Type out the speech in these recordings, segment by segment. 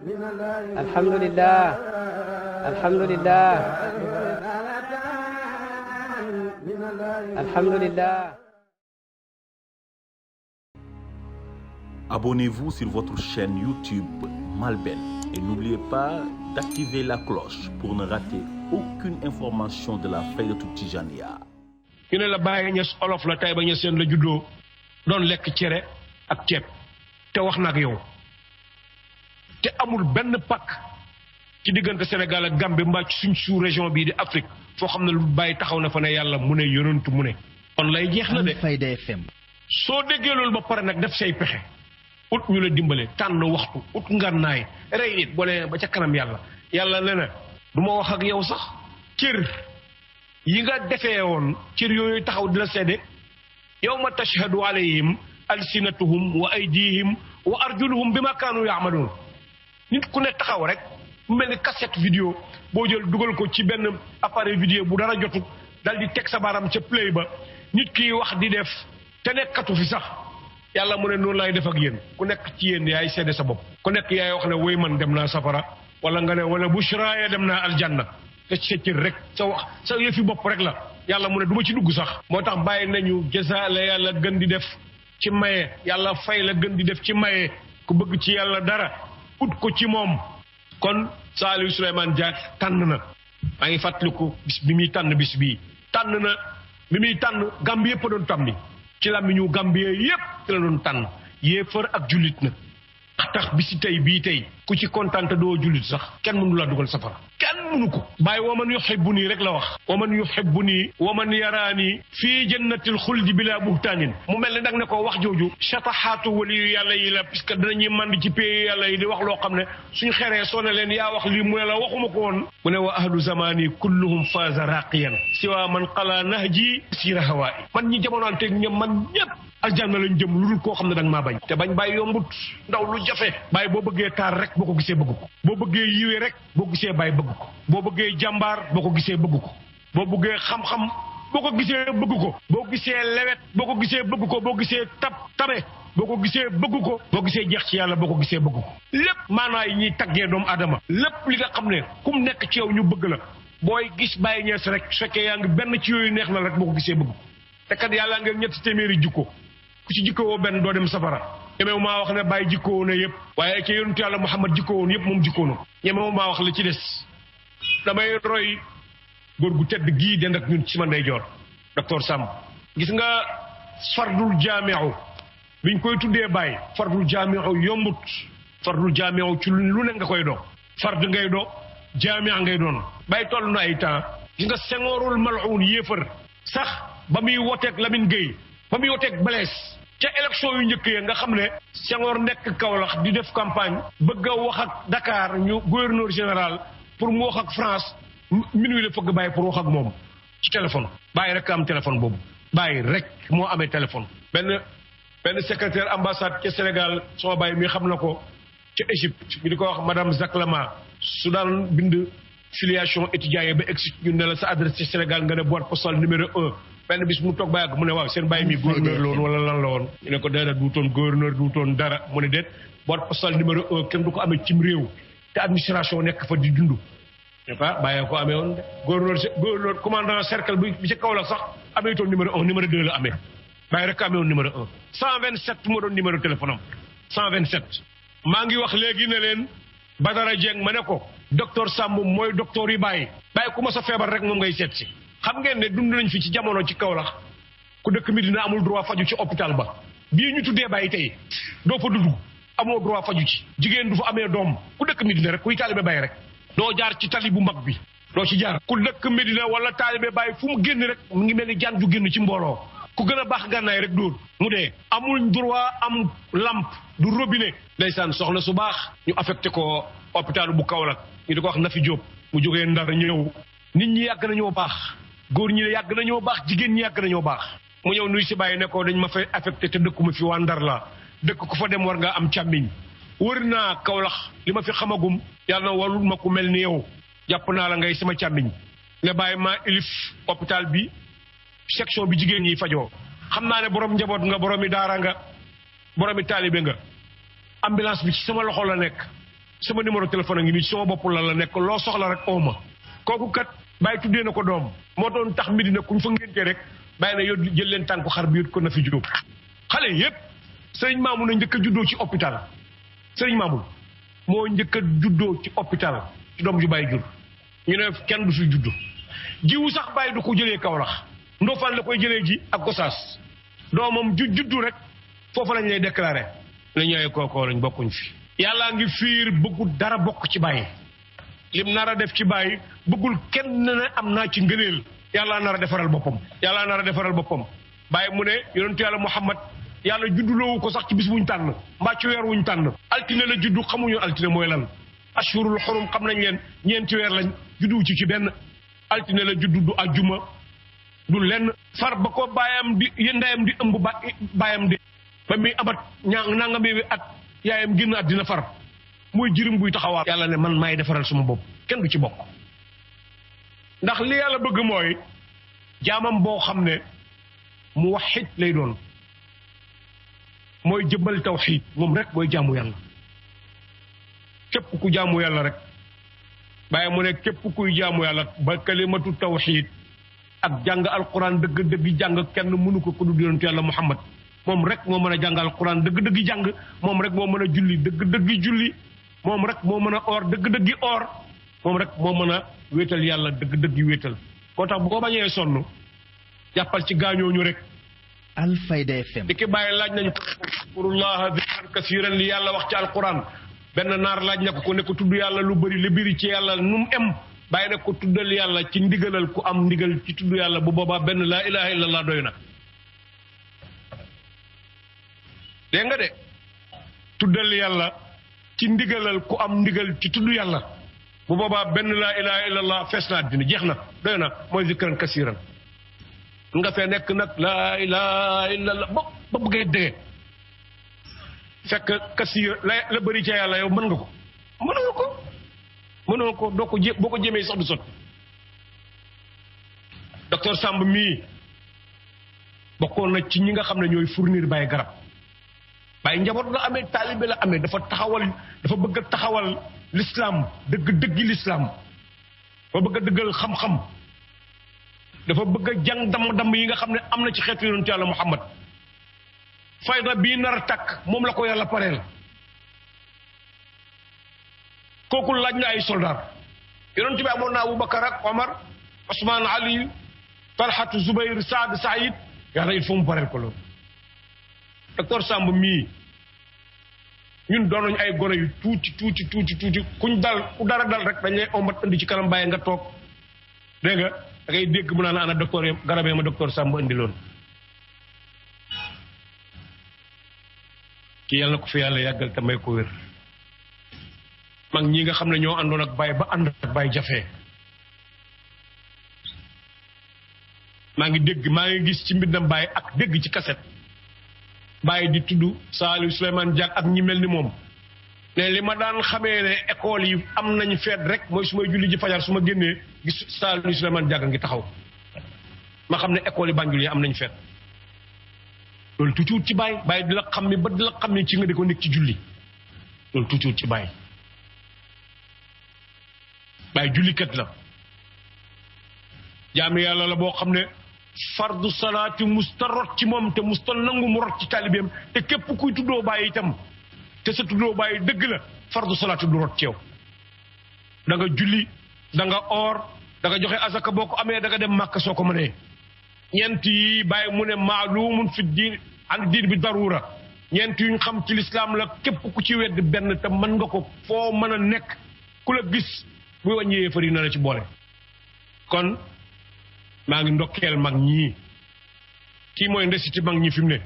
alhamdulillah alhamdulillah alhamdulillah. Abonnez-vous sur votre chaîne YouTube Malben et n'oubliez pas d'activer la cloche pour ne rater aucune information de la Faydatou Tijaniyya. ñu ne la Baye Niass olof la Taïba Niassène la juddoo doon lekk cere ak ceeb te wax na ak yow te amul benn pàkk ci diggante Sénégal ak Gambie mbaa ci suñ sous région bii di Afrique foo xam ne lu Baye taxaw na fa ne yàlla mu ne yonantu mu ne kon lay jeex na de Fayda FM. soo déggee loolu ba pare nag def say pexe ut ñu la dimbale tànn waxtu ut ngànnaay rey nit boole ba ca kanam yàlla ne na du ma wax ak yow sax cër yi nga defee woon cër yooyu taxaw di la seede yawma tashhadu alayhim alsinatuhum wa aydihim wa arjuluhum bima kaanu yaamaluun nit ku ne taxaw rek mu mel ni cassette vidéo boo jël dugal ko ci benn appareil vidéo bu dara jotut dal di teg sa baaram ca play ba nit ki wax di def te nekkatu fi sax yàlla mu ne noonu laay def ak yéen ku nekk ci yéen yaay seede sa bopp ku nekk yaay wax ne woy man dem naa safara wala nga ne wala bushra ya dem naa aljanna te ci sa cër rek sa wax sa yëfi bopp rek la yàlla mu ne du ma ci dugg sax moo tax bàyyi nañu jaza la yàlla gën di def ci maye yàlla fay la gën di def ci maye ku bëgg ci yàlla dara ut ko ci moom kon Saliou Souleymane Diack tànn na maa ngi fàttaliku bis bi muy tànn bis bii tànn na bi muy tànn Gambie yëpp a doon tàmmi ci làmmiñu Gambie yëpp ci la doon tànn yéefar ak jullit na tax bisi tey bii tey ku ci kontaan te doo jullit sax kenn mënu laa dugal safara kenn mënu ko bàyyi waman yuhibbuni rek la wax waman yuhibbuni waman yaraani fii jannatil xuldi bila buhtaanin mu mel ne nag ne ko wax jooju shatahaatu waliyu yàlla yi la puisque danañuy mand ci pays yàlla yi di wax loo xam ne suñ xeree soo ne leen yaa wax lii mu ne la waxuma ko woon mu ne wa ahlu zamani kulluhum faaza raqiyan siwa man qala nahji sira hawaa'i man ñi jamonoon teg ñoom man ñëpp aljanna lañ jëm lu dul koo xam ne danga maa bañ te bañ bàyyi yombut ndaw lu jafe bàyyi boo bëggee taar rek boo ko gisee bëgg ko boo bëggee yiwee rek boo gisee bàyyi bëgg ko boo bëggee jàmbaar boo ko gisee bëgg ko boo bëggee xam-xam boo ko gisee bëgg ko boo gisee lewet boo ko gisee bëgg ko boo gisee tabe boo ko gisee bëgg ko boo gisee jeex ci yàlla boo ko gisee bëgg ko lépp maanaa yi ñuy taggee doomu adama lépp li nga xam ne kum nekk ci yow ñu bëgg la booy gis Baye Niass rek su fekkee yaa ngi benn ci yooyu neex na rek boo ko gisee bëgg ko te kat yàlla nga ñetti téeméeri jikko ku ci jikkoo benn doo dem safara ñemewu maa wax ne bàyyi jikkoo na yëpp waaye ke yonentu yàlla Muhammad jikkoo woon yëpp moom jikkoo na ñemewu maa wax la ci des damay roy góor gu tedd gii dend ak ñun ci ma ndeyjoor docteur Samb gis nga fardul jaamiu biñ koy tuddee bàyyi fardul jaamiu yombut fardul jaamiu ci lu ne nga koy doo fard ngay doo jaamia ngay doon bàyyi toll na ay temps gis nga sengoorul mal'un yéefar sax ba muy woteeg Lamine Gueye ba muy woteeg Blaise ca élection yu njëkk ya nga xam ne Senghor nekk Kaolack di def campagne bëgg a wax ak Dakar ñu gouverneur général pour mu wax ak France minuit la fëgg bàyyi pour wax ak moom ci téléphone bàyyi rek am téléphone boobu bàyyi rek moo amee téléphone benn secrétaire ambassade ca Sénégal sama bàyyi mi xam na ko ca Égypte ñu di ko wax madame Zaklama su daan bind filiation étudiants yi ba egsi ñu ne la sa adresse ci Sénégal nga ne boîte postale numéro 1 benn bis mu toog ba yàgg mu ne waaw seen bàyyi mi gouverneur la woon wala lan la woon ñu ne ko déedéet duutoon gouverneur duutoon dara mu ne déet boîte postale numéro 1 kenn du ko amee cim réew te administration nekk fa di dund n'est pas bàyyee ko amee woon gouverneur commandant cercle bi ci kaw la sax amee toon numéro 1 numéro 2 la amee bàyyi rek amee woon numéro 1 127 moo doon numéro téléphone am 127 maa ngi wax léegi ne leen Badara Dieng ma ne ko docteur Samb mooy docteur yi bàyyi ku ma sa feebar rek moom ngay seet si xam ngeen ne dund nañ fi ci jamono ci Kaolack ku dëkk Medina amul droit faju ci hôpital ba bii ñu tuddee bàyyi tey doo fa dugg amoo droit faju ci jigéen du fa amee doom ku dëkk Medina rek kuy taalibe bàyyi rek doo jaar ci tali bu mag bi doo ci jaar ku dëkk Medina wala taalibe bàyyi fu mu génn rek mu ngi mel ni jaan ju génn ci mbooloo ku gën a baax gànnaay rek dóor mu dee amul droit am lampe du robinet ndeysaan soxna su baax ñu affecté ko hôpital bu Kaolack ñu di ko wax Nafi Diop mu jógee Ndar ñëw nit ñi yàgg nañoo baax góor ñi yàgg nañoo baax jigéen ñi yàgg nañoo baax mu ñëw nuy si bàyyi ne ko dañ ma fay affecté te dëkkuma fi waa Ndar la dëkk ku fa dem war nga am càmmiñ wër naa Kaolack li ma fi xamagum yàlla warul ma ku mel ni yow jàpp naa la ngay sama càmmiñ ne bàyyi maa ilif hôpital bi section bi jigéen ñi fajoo xam naa ne borom njaboot nga boromi daara nga boromi taalibe nga ambulance bi ci sama loxo la nekk sama numéro téléphone a ngi nii sama bopp la nekk loo soxla rek ooma kooku kat bàyyi tuddee na ko doom moo doon tax Medina kuñ fa ngénte rek bàyyi na yow jël leen tànku xar bi yut ko na fi jóg xale yépp sëriñ Mamoun a njëkk a juddoo ci hôpital sëriñ Mamoun moo njëkk a juddoo ci hôpital ci doom ju bàyyi jur ñu ne kenn du fi juddu jiwu sax bàyyi du ko jëlee Kaolack Ndofane la koy jëlee ji ak Gosaas doomam juddu rek foofu lañ lay déclaré la ñooy kookoo lañ bokkuñ fi yàllaa ngi fiir bëggul dara bokk ci bàyyi lim nar a def ci bàyyi bëggul kenn ne am naa ci ngëneel yàllaa nar a defaral boppam bàyyi mu ne yonentu yàlla Muhammad yàlla judduloowu ko sax ci bis wuñ tànn mbaa ci weer wuñ tànn altine la juddu xamuñu altine mooy lan ashurul xurum xam nañ leen ñeenti weer lañ juddu ci benn altine la juddu du ajjuma du lenn far ba ko baayam di ndeyam di ëmb baayam di ba muy abat nangami at yaayam génn àddina far muy jirim buy taxawaa yàlla ne man maay defaral suma bopp kenn du ci bokk ndax li yàlla bëgg mooy jaamam boo xam ne mu waxit lay doon mooy jëmbal tawxiid moom rek mooy jaamu yàlla képp ku jaamu yàlla rek bàyyi mu ne képp kuy jaamu yàlla ba kalimatu tawxiid ak jàng alquran dëgg-dëgg jàng kenn mënu ko du yonentu yàlla Muhammad moom rek moo mën a jàng alquran dëgg-dëgg jàng moom rek moo mën a julli dëgg-dëgg julli moom rek moo mën a or dëgg-dëgg or moom rek moo mën a wéetal yàlla dëgg-dëgg wéetal koo tax bu ko bañee sonn jàppal ci gaañooñu rek Alfayda FM di ki bàyyi laaj nañu kurullah zikran kasiran li yàlla wax ci alquran benn naar laaj na ko ne ko tudd yàlla lu bëri li biri ci yàlla nu mu em bàyyi na ko tuddal yàlla ci ndigalal ku am ndigal ci tudd yàlla bu boobaa benn laa ilaha illallah doy na dégg nga de tuddal yàlla ci ndigalal ku am ndigal ci tudd yàlla bu boobaa benn laa ilaha illallah fees na àddina jeex na doy na mooy zikran kasiran nga fee nekk nag laa ilaha illallah ba bëggee dégee fekk kasir la bëri ca yàlla yow mën nga ko mënoo ko doo ko boo ko jëmee sax du sot docteur Samb mii bokkoon na ci ñi nga xam ne ñooy fournir Baye garab Baye njaboot la amee taalibe la amee dafa bëgg a taxawal l'islam dëgg l'islam dafa bëgg a dëggal xam-xam dafa bëgg a jàng damm yi nga xam ne am na ci xeetu yonentu yàlla Muhammad fayda bii nar a takk moom la ko yàlla pareel kooku laaj na ay soldat yonent bi amoon na Aboubacar ak Omar Ousmane Ali Talhatu Zubayr Saad Saïd yàlla il faut mu pareel ko loolu docteur Samb mii ñun doon nañu ay gone yu tuuti ku dara dal rek dañ lay ombat indi ci kanam bàyyi nga toog dégg nga da ngay dégg mu naan ana docteur garabee ma docteur Samb indi loon ki yàlla na ko fi yàlla yàggal te may ko wér mag ñi nga xam ne ñoo àndoon ak Baye ba ànd ak Baye jafee maa ngi gis ci mbindam Baye ak dégg ci kaset Baye di tudd Saliou Souleymane Diack ak ñi mel ni moom ne li ma daan xamee ne école yi am nañ feet rek mooy su may julli ji fajar su ma génnee gis Saliou Souleymane Diack ngi taxaw ma xam ne école yi Banjul yi am nañ feet loolu tuutiwut ci Baye di la xam ni ba di la xam ni ci nga di ko nekk ci julli loolu tuutiwut ci Baye jullikat la jaami yàlla la boo xam ne fardu salaati musta rot ci moom te musta nangu mu rot ci taalibeem te képp kuy tuddoo Baye itam te sa tuddoo Baye dëgg la fardu salaati du rot ci yow da nga julli da nga oor da nga joxe asaka boo ko amee da nga dem Màkka soo ko mënee ñeent yi Baye mu ne maalumun fi diin an diin bi darura ñeent yuñ xam ci lislaam la képp ku ci wedd benn te mën nga ko foo mën a nekk ku la gis buy wàññee fari na la ci boole kon maa ngi ndokkeel mag ñii kii mooy ndesiti mag ñi fi mu ne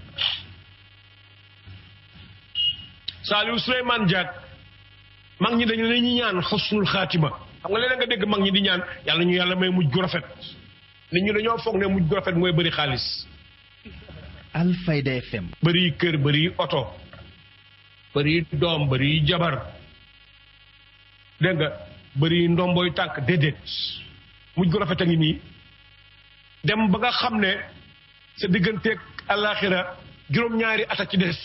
Saliou Souleymane Diack mag ñi dañu leen ñaan xusnul xaatima xam nga léeg nga dégg mag ñi di ñaan yàlla ñu yàlla may mujj gu rafet nit ñi dañoo foog ne mujj gu rafet mooy bëri xaalis Alfayda FM bëri kër bëri oto bëri doom bëri jabar dégg nga bëri ndomboy tànk déedéet mujj gu rafet a ngi nii dem ba nga xam ne sa digganteeg àllaaxira juróom-ñaari at a ci des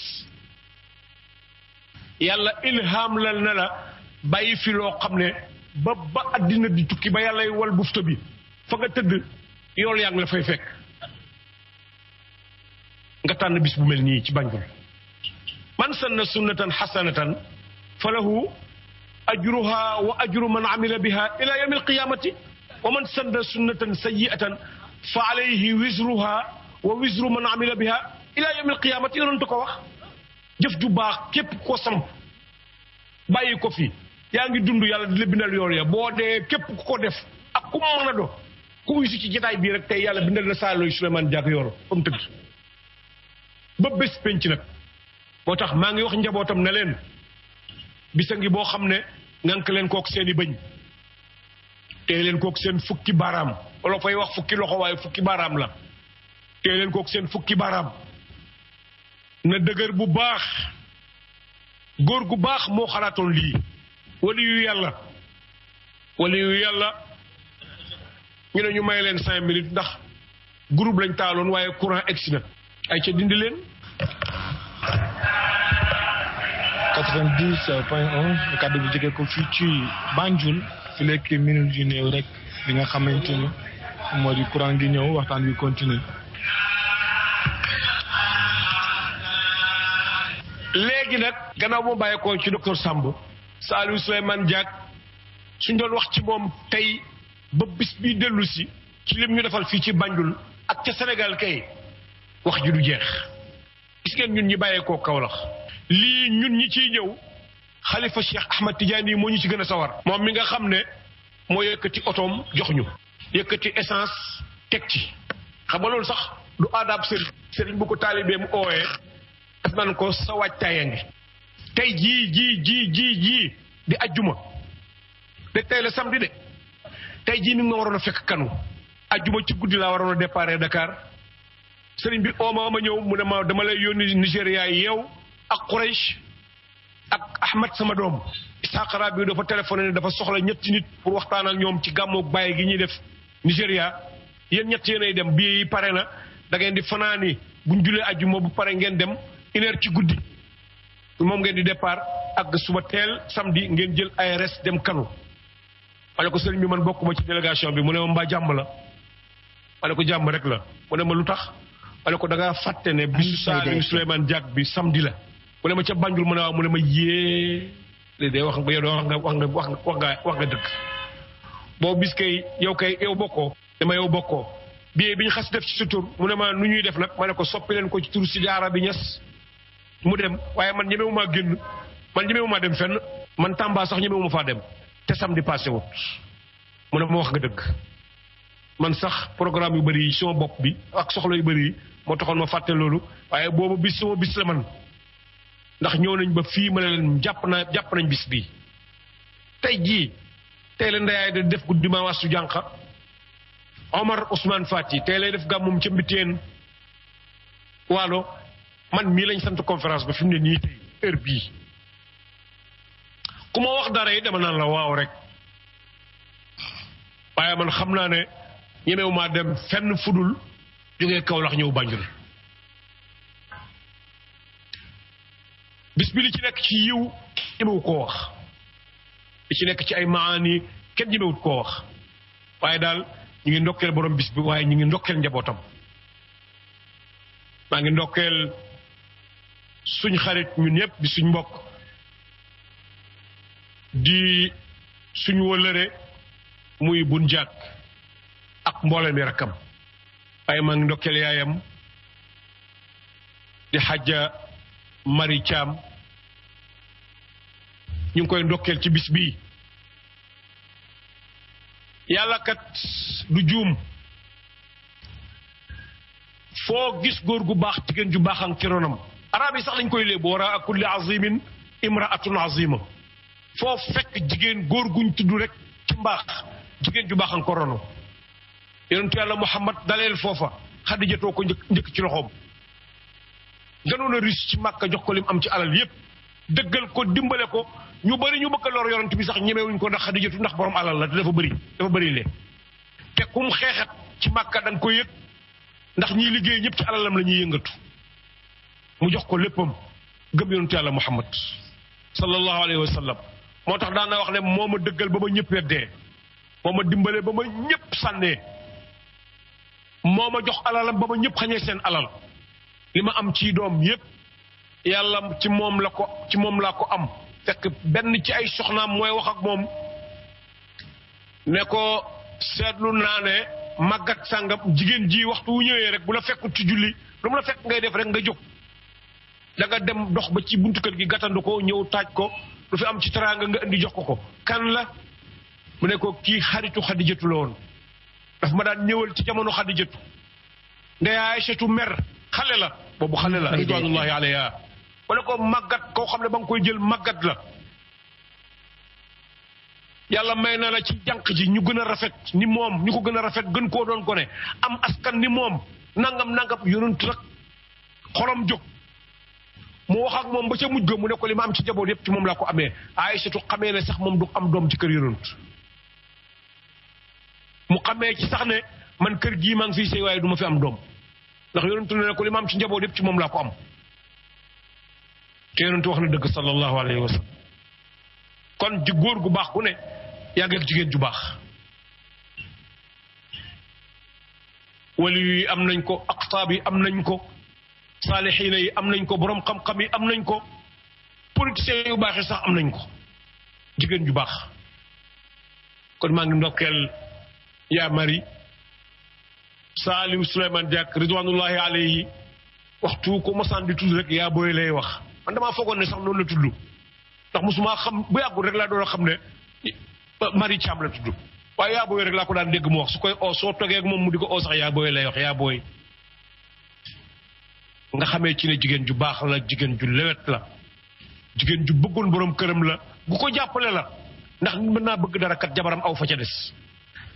yàlla ilham lal na la bàyyi fi loo xam ne ba àddina di tukki ba yàllay wal bufta bi fa nga tëdd yool yaa ngi la fay fekk nga tànn bis bu mel nii ci Banjul man sanna sunnatan hasanatan falahu ajruha wa ajru man amila biha ila yawmi alqiyamati wa man sanna sunnatan sayyi'atan fa alayhi wizruha wa wizru man amila biha ila yawmi alqiyamati yonent ko wax jëf ju baax képp ko samp bàyyi ko fi yaa ngi dund yàlla di la bindal yool ya boo dee képp ku ko def ak ku mën a do ku uyu ci jotaay bii rek tey yàlla bindal na Saalooy Souleymane Diack yool comme tëdd ba bés penc nag moo tax maa ngi wax njabootam ne leen bisa ngi boo xam ne ngànk leen kook seeni bëñ tey leen kook seen fukki baaraam wala fay wax fukki loxo waaye fukki baaraam la tey leen kook seen fukki baaraam na dëgër bu baax góor gu baax moo xalaatoon lii wali yu yàlla ñu ne ñu may leen 5 minutes ndax groupe lañ taaloon waaye courant egsi na ay ca dindi leen 92.1 kàddu bi jóge ko fii ci Banjul fi lekk minute yu néew rek li nga xamante ni moo di courant gi ñëw waxtaan wi continue léegi nag gannaaw moo bàyyeekoo ci docteur Samb Saalooy Souleymane Diack suñ doon wax ci moom tey ba bis bi dellu si ci lim ñu defal fii ci Banjul ak ca Sénégal kay wax ji du jeex gis ngeen ñun ñi bàyyeekoo Kaolack lii ñun ñi ciy ñëw xalifa Cheikh Ahmad Tidiane moo ñu ci gën a sawar moom mi nga xam ne moo yëkkati otoom jox ñu yëkkati essence teg ci xam nga loolu sax du aadaab sëriñ bu ko taalibee mu oowee def nan ko sa waajtaaya ngi tey jii di ajjuma de tey la samedi de tey jii mi nga waroon a fekk kanu ajjuma ci guddi laa waroon a départ Dakar sëriñ bi ooma ma ñëw mu ne ma dama lay yónni Nigéria yow ak Quraysh ak Ahmad sama doom Isaaqa Rabi dafa téléphoné ne dafa soxla ñetti nit pour waxtaan ak ñoom ci gàmmoog bàyyi gi ñuy def Nigéria yéen ñett yéenay dem bii pare na da ngeen di fanaani buñ julee ajjuma bu pare ngeen dem 1h ci guddi moom ngeen di départ ak suba teel samedi ngeen jël ARS dem kanu ma ne ko sëriñ bi man bokkuma ci délégation bi mu ne ma mbaa jàmm la ma ne ko jàmm rek la mu ne ma lu tax ma ne ko da ngaa fàtte ne bisu Saalooy Souleymane Diack bi samedi la mu ne ma ca Banjul mu ne waaw mu ne ma yée léegi wax nga dëgg boo bis kay yow bokkoo dama yow bokkoo bi ñu xas def ci sa tur mu ne ma nu ñuy def nag ma ne ko soppi leen ko ci tur Sidi Arabi Ñas mu dem waaye man ñemewumaa génn man ñemewumaa dem fenn man Tamba sax ñemewuma faa dem te samedi passé wut mu ne ma wax nga dëgg man sax programme yu bëri yi sama bopp bi ak soxla yu bëri yi moo taxoon ma fàtte loolu waaye boobu bis sama bis la man ndax ñëw nañ ba fii ma ne leen jàpp nañ bis bii tey la ndeyaay da def guddi ma wasu jànqa Omar Ousmane Fati tey lay def gàmmum ca Mbiteen Waalo man mii lañ sant conférence ba fi mu ne nii tey heure bii ku ma wax dara yi dama naan la waaw rek waaye man xam naa ne ñemewumaa dem fenn fudul jógee Kaolack ñëw Banjul bis bi li ci nekk ci yiw ñemewu koo wax li ci nekk ci ay maani kenn ñemewut koo wax waaye daal ñu ngi ndokkeel borom bis bi waaye ñu ngi ndokkeel njabootam maa ngi ndokkeel suñ xarit ñun ñëpp di suñ mbokk di suñ wëllëre muy Bun Diack ak mboolem mi rakkam waaye maa ngi ndokkeel yaayam di Xajja Mari Caam ñu ngi koy ndokkeel ci bis bii yàlla kat du juum foo gis góor gu baax jigéen ju baaxam ci ronam arab yi sax lañ koy léebu wara a kulli azimin imraatun azima foo fekk jigéen góor guñ tudd rek ci mbaax jigéen ju baaxam ko rono yonentu yàlla Muhammad daleel foofa Xadijatoo ko njëkk ci loxoom gënoon a riche ci Màkka jox ko lim am ci alal yépp dëggal ko dimbale ko ñu bari ñu bëgg a lor yonent bi sax ñemewuñ ko ndax Xadijatu ndax borom alal la te dafa bëri lee te kum xeexat ci Màkka da nga ko yëg ndax ñiy liggéey ñëpp ci alalam la ñuy yëngatu mu jox ko léppam gëm yonentu yàlla Muhammad sallallahu alayhi wa sallam moo tax daan na wax ne moo ma dëggal ba ma ñëpp weddee moo ma dimbale ba ma ñëpp sànnee moo ma jox alalam ba ma ñëpp xañee seen alal li ma am ci doom yépp yàlla ci moom laa ko am fekk benn ci ay soxnaam mooy wax ak moom ne ko seetlu naa ne màggat sàngam jigéen ji waxtu wu ñëwee rek bu la fekkut ci julli lu mu la fekk ngay def rek nga jóg da nga dem dox ba ci buntu kër gi gàttandu ko ñëw taaj ko lu fi am ci teraanga nga indi jox ko kan la mu ne ko kii xaritu Xadijatu la woon daf ma daan ñëwal ci jamono Xadijatu ndey Aysatu mer xale la boobu xale la ridwanullahi alayha wala ko màggat koo xam ne ba nga koy jël màggat la yàlla may na la ci jànq ji ñu gën a rafet ni moom ñu ko gën a rafet gën koo doon gone am askan ni moom nangam yonent rek xolam jóg mu wax ak moom ba ca mujj ga mu ne ko li ma am ci jaboot yépp ci moom laa ko amee Aysatu xamee ne sax moom du am doom ci kër yonent mu xamee ci sax ne man kër gii maa ngi fiy sëy waaye du ma fi am doom ndax yonent ne ko li ma am ci njaboot yépp ci moom laa ko am te yonent wax na dëgg sallallahu alayhi wa sallam kon ji góor gu baax gu ne yàggal jigéen ju baax wali yi am nañ ko aqtaab yi am nañ ko saalixiina yi am nañ ko borom xam-xam yi am nañ ko politiciens yu baax yi sax am nañ ko jigéen ju baax kon maa ngi ndokkeel yaa mari Saaliw Souleymane Diack ridwanullahi alayhi waxtu ko mosaan di tudd rek yaa booy lay wax man damaa foogoon ne sax noonu la tudd ndax mosuma xam bu yàggul rek laa doon xam ne Marie Thiam la tudd waaye yaa booy rek laa ko daan dégg mu wax su koy oo soo toogee ak moom mu di ko oo sax yaa booy lay wax yaa booy nga xamee ci ne jigéen ju baax la jigéen ju lewet la jigéen ju bëggoon borom këram la bu ko jàppale la ndax mën naa bëgg dara kat jabaram aw fa ca des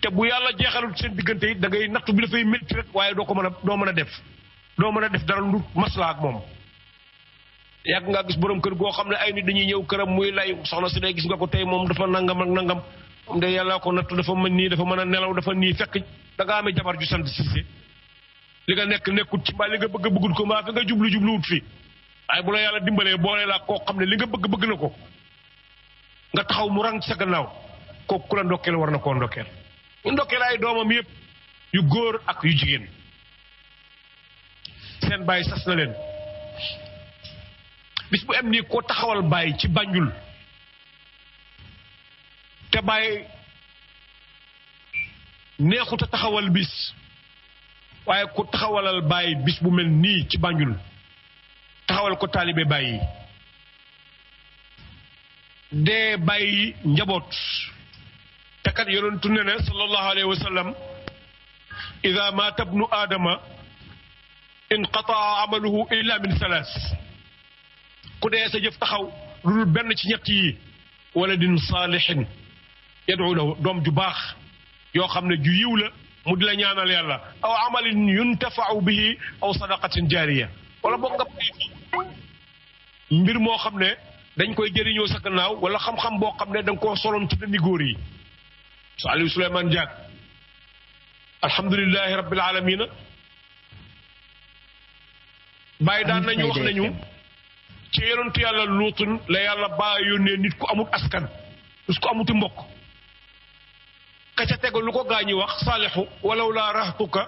te bu yàlla jeexalul seen diggante yi da ngay nattu bi dafay métti rek waaye doo mën a def dara lu masla ak moom yàgg nga gis borom kër goo xam ne ay nit dañuy ñëw këram muy lay soxna si day gis nga ko tey moom dafa nangam ak nangam moom de yàlla ko nattu dafa mën nii dafa mën a nelaw dafa nii fekk da nga amee jabar ju sant Cissé li nga nekkut ci mbaa li nga bëggul ko mbaa fi nga jubluwut fi waaye bu la yàlla dimbalee boole laa koo xam ne li nga bëgg na ko nga taxaw mu rang ci sa gannaaw kooku ku la ndokkeel war na koo ndokkeel ñu ndokkeel ay doomam yépp yu góor ak yu jigéen seen bàyyi sas na leen bis bu am nii koo taxawal bàyyi ci Banjul te bàyyi neexut a taxawal bis waaye ku taxawalal bàyyi bis bu mel nii ci Banjul taxawal ko taalibe bàyyi dee bàyyi njaboot te kat yonentu ne ne sallallahu alayhi wa sallam ida maata bnu aadama inqataa amaluhu illa min salaas ku dee sa jëf taxaw lu dul benn ci ñett yi waladin saalihin yad'u lahu doom ju baax yoo xam ne ju yiw la mu di la ñaanal yàlla aw amalin yuntafa'u bihi aw sadaqatin jaariya wala boog nga mbir moo xam ne dañ koy jëriñoo sa gannaaw wala xam-xam boo xam ne da nga koo soloon ci dënni góor yi Saaliw Souleymane Diack alhamdulilahi rabbil alamina bàyyi daan nañu wax nañu ci yonentu yàlla luutun la yàlla baa yónnee nit ku amut askan nit ku amuti mbokk ka ca tegu lu ko gaañi wax saalixu walaw laa rahtuka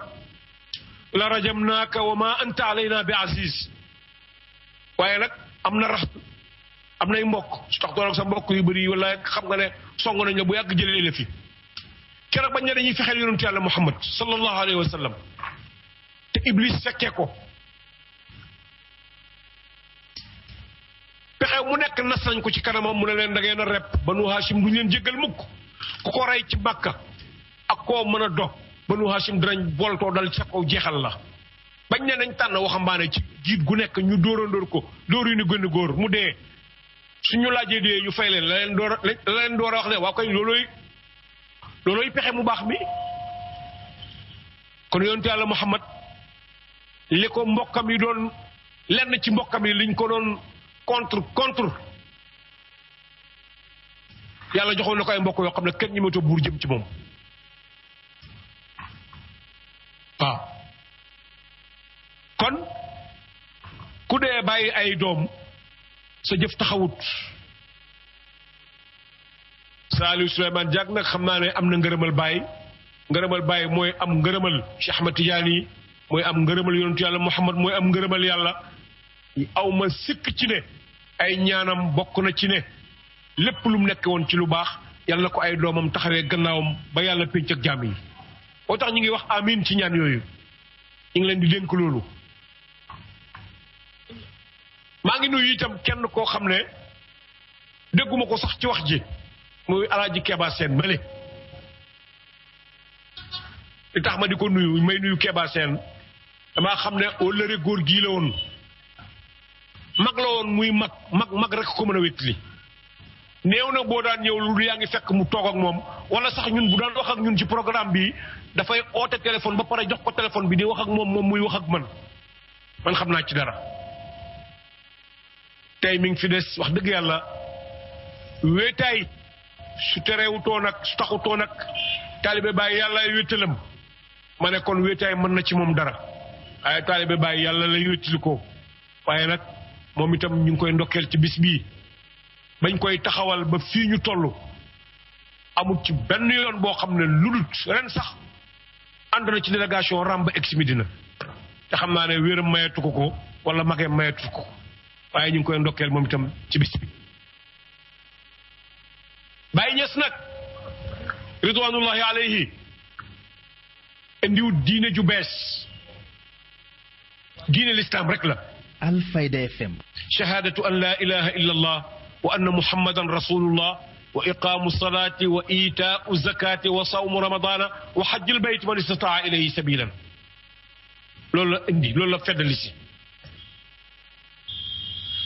la rajamnaaka wa ma anta alayna bi aziz waaye nag am na raxt am nay mbokk su tax doon ak sa mbokk yu bëri wala xam nga ne song nañ la bu yàgg jëlee la fi keroog bañ ne dañuy fexeel yonentu yàlla Muhammad sallallahu alayhi wa sallam te Iblis fekkee ko pexe mu nekk nas nañ ko ci kanamam mu ne leen da ngeen a rep Banu Hashim duñ leen jéggal mukk ku ko rey ci Makka ak koo mën a do Banu Hashim dinañ boltoo dal ci sa kaw jeexal la bañ ne nañ tànn waxambaane ci jiit gu nekk ñu dóorandóor ko dóor yu ni gën a góor mu dee suñu laajee dee ñu fay leen la leen door a wax ne waa koy loolooy pexe mu baax mi kon yonent yàlla Muhammad li ko mbokkam yi doon lenn ci mbokkam yi liñ ko doon contre yàlla joxoon na ko ay mbokk yoo xam ne kenn ñemeetoo buur jëm ci moom waaw kon ku dee bàyyi ay doom sa jëf taxawut Saliou Souleymane Diack nag xam naa ne am na ngërëmal Baye mooy am ngërëmal Cheikh Ahmad Tidiane yi mooy am ngërëmal yonentu yàlla Muhammad mooy am ngërëmal yàlla aw ma sikk ci ne ay ñaanam bokk na ci ne lépp lu mu nekk woon ci lu baax yàlla ko ay doomam taxawee gannaawam ba yàlla pénc ak jaam yi moo tax ñu ngi wax amin ci ñaan yooyu ñu ngi leen di dénk loolu maa ngi nuyu itam kenn koo xam ne dégguma ko sax ci wax ji muy Alaaji Keba Sène male li tax ma di ko nuyu may nuyu Keba Sène damaa xam ne wëllëre góor gii la woon mag la woon muy mag rek ko mën a wétli néew na boo daan ñëw lu yaa ngi fekk mu toog ak moom wala sax ñun bu daan wax ak ñun ci programme bi dafay oote téléphone ba pare jox ko téléphone bi di wax ak moom muy wax ak man xam naa ci dara tey mi ngi fi des wax dëgg yàlla wéetaay su terewutoo nag su taxutoo nag taalibe Baay yàlla ay wéttalam ma ne kon wéetaay mën na ci moom dara waaye taalibe Baay yàlla lay wéttali ko waaye nag moom itam ñu ngi koy ndokkeel ci bis bii bañ koy taxawal ba fii ñu toll amul ci benn yoon boo xam ne lu dul ren sax ànd na ci délégation Ramba ex Medina te xam naa ne wéram mayetu ko wala magee mayetu ko waaye ñu ngi koy ndokkeel moom itam ci bis bi Baye Niass nag ridwanullahi alayhi indiw diine ju bees diine l'islam rek la Alfayda FM shahadatu an la ilaha illa allah wa anna muhammadan rasulullah wa iqamu salati wa itaau zakati wa sawmu ramadana wa hajjul bayt man istataa ilayhi sabilan loolu la indi loolu la feddali si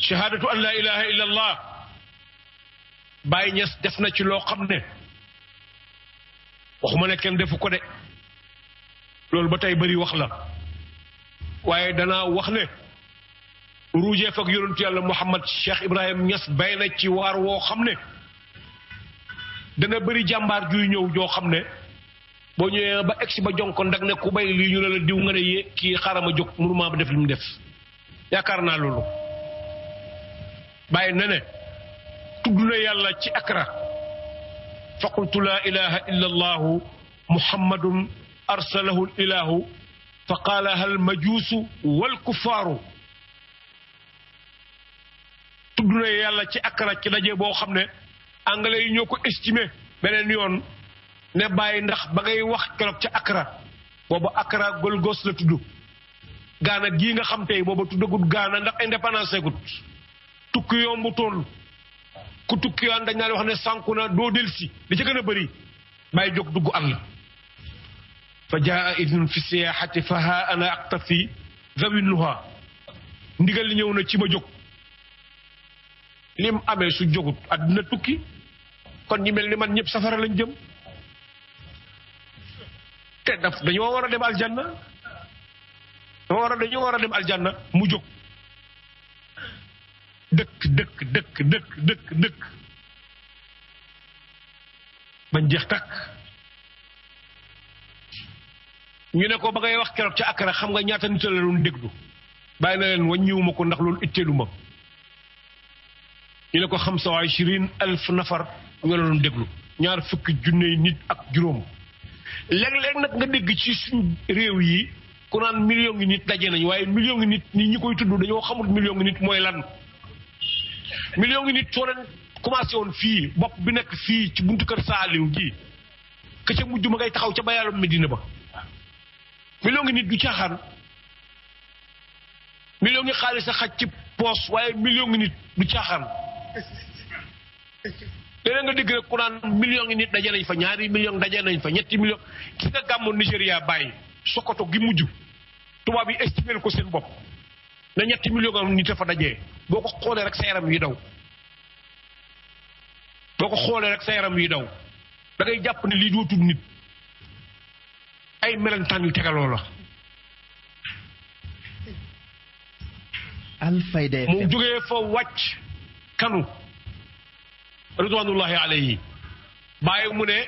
shahadatu an la ilaha illa allah Baye Niass def na ci loo xam ne waxuma ne kenn defu ko de loolu ba tey bëri wax la waaye danaa wax ne ruujeef ak yonentu yàlla Muhammad Cheikh Ibrahim Niass bay na ci waar woo xam ne dana bëri jàmbaar juy ñëw joo xam ne boo ñëwee ba egsi ba jonko ndag ne ku bay lii ñu ne la diw nga ne yee kii xaaral ma jóg mënuma ba def li mu def yaakaar naa loolu bàyyi na ne tudd na yàlla ci akra fa qultu laa ilaha illa allahu muhammadun arsalahu ilahu fa qaalaha almajuusu walkuffaaru tudd na yàlla ci akra ci daje boo xam ne anglais yi ñoo ko estimé beneen yoon ne bàyyi ndax ba ngay wax keroog ca akra boobu akra Golgos la tudd gaana gii nga xam tey booba tuddagut gaana ndax indépendance segut tukki yombu tool ku tukki yoon dañ naan wax ne sànku na doo delsi li ci gën a bëri bàyyi jóg dugg àll fa jaa idun fi siyaxati fa ha ana aqtafi zawinnuha ndigal li ñëw na ci ma jóg lim amee su jógut àddina tukki kon ñi mel ni man ñëpp safara lañ jëm te dañoo war a dem aljanna dañoo war a dem aljanna mu jóg dëkk bañ jeex takk ñu ne ko ba ngay wax keroog ca Akra xam nga ñaata nit la doon déglu bàyyi na leen wàññiwuma ko ndax loolu itteelu ma ñu ne ko 25,000 nafar nga la doon déglu 20,000 nit ak juróom léeg-léeg nag nga dégg ci suñu réew yi ku naan million ngi nit daje nañ waaye million ngi nit ñi koy tudd dañoo xamul million ngi nit mooy lan million ngi nit soo leen commencé woon fii bopp bi nekk fii ci buntu kër Saaliw gi ka ca mujj ma ngay taxaw ca bayaalum Medina ba million ngi nit du caaxaan million ngi xaalis a xaj ci poos waaye million ngi nit du caaxaan léeg nga dégg rek ku naan million ngi nit daje nañ fa 2 million daje nañ fa 3 million gis nga gàmmu Nigéria bàyyi Sokoto gi mujj tubaab yi estimé ko seen bopp na 3 million nga nit a fa dajee boo ko xoolee rek sa yaram yi daw da ngay jàpp ne lii dootul nit ay melentaan yu tegaloo la Alfayda FM mu jógee fa wàcc kanu ridwanullahi alayhi bàyyi mu ne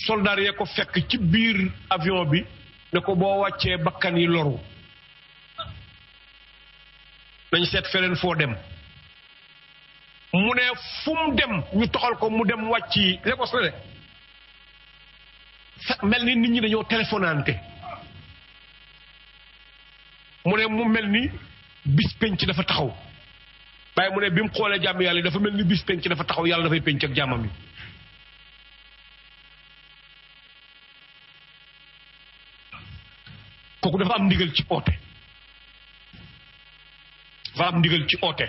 soldaar yee ko fekk ci biir avion bi ne ko boo wàccee bakkan yi loru nañ seet feneen foo dem mu ne fu mu dem ñu toxal ko mu dem wàcci Lagos la de mel ni nit ñi dañoo téléphonante mu ne mu mel ni bis penc dafa taxaw waaye mu ne bi mu xoolee jàmm yàlla yi dafa mel ni bis penc dafa taxaw yàlla dafay penc ak jàmmam yi kooku dafa am ndigal ci oote dafa am ndigal ci oote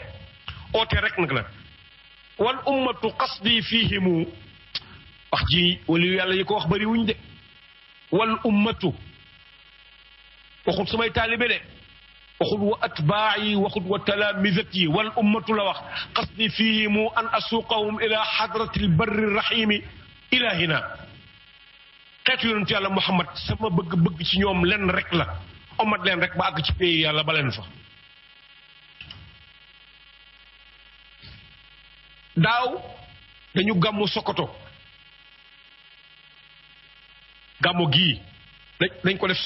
oote rek nag la wal ummatu qasdi fihimu wax ji wala yàlla yi ko wax bari wuñ de wal ummatu waxut samay taalibe de waxut wa atbaa'i waxut wa talaamizati wal ummatu la wax qasdi fihimu an asuqahum ila hadrati albarri rahimi ilahina xeetu yonent yàlla Muhammad sama bëgg-bëgg ci ñoom lenn rek la omat leen rek ba àgg ci pays yàlla ba leen fa daaw dañu gàmmu Sokoto gàmmu gii dañ ko def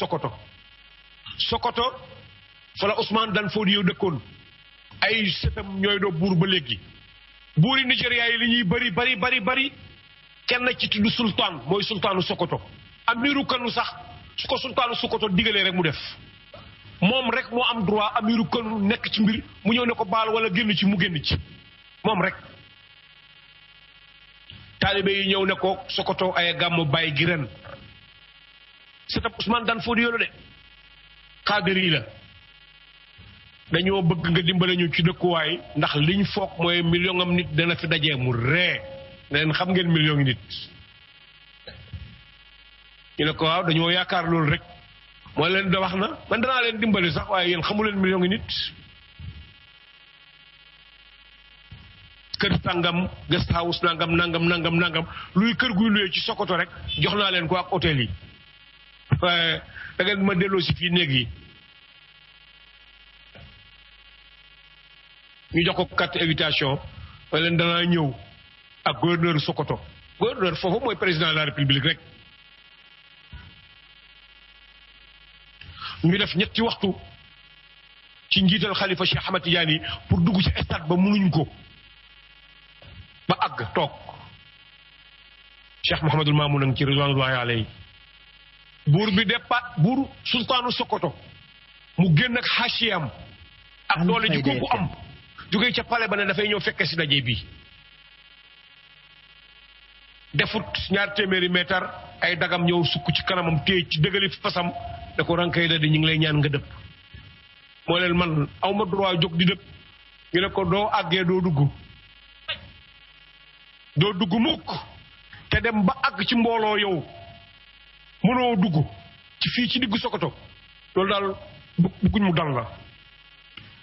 Sokoto fa la Ousmane Dan Fodio dëkkoon ay sëtam ñooy doo buur ba léegi buuri Nigéria yi li ñuy bari kenn ci tudd sultaan mooy sultaanu Sokoto amiru Kanu sax su ko sultaanu Sokoto digalee rek mu def moom rek moo am droit amiru Kanu nekk ci mbir mu ñëw ne ko baal wala génn ci mu génn ci moom rek taalibe yi ñëw ne ko Sokoto ay gàmmu bàyyi gi ren sëtam Ousmane Dan Fodio la de xaadiri la dañoo bëgg nga dimbale ñu ci dëkkuwaay ndax liñ foog mooy million am nit dana fi dajee mu ree neen xam ngeen million nit ñu ne ko waaw dañoo yaakaar loolu rek mooy leen da wax na man danaa leen dimbali sax waaye yéen xamu leen million nit kër sàngam guest house nangam luy kër guy luyee ci Sokoto rek jox naa leen ko ak hôtel yi waaye da ngeen ma delloo si fii néeg yi ñu jox ko carte invitation mooy leen danaa ñëw ak gouverneur Sokoto gouverneur foofu mooy président de la république rek ñu def ñetti waxtu ci njiital xalifa Cheikh Ahmad Tidiane pour dugg ci stade ba mënuñ ko ba àgg toog Cheikh Mouhamadul Mamoun nag ci ridwanullahi alayhi buur bi départ buur sultaanu Sokoto mu génn ak xaasiyam ak doole ji kooku am jógee ca palais ba ne dafay ñëw fekke si daje bi defut ñaar téeméeri meetar ay dagam ñëw sukk ci kanamam téye ci dëggali fasam da ko rankay da di ñu ngi lay ñaan nga dëpp moo leen man awma droit jóg di dëpp ñu ne ko doo àggee doo dugg mukk te dem ba àgg ci mbooloo yow mënoo dugg ci fii ci diggu Sokoto loolu daal bugguñ mu dal la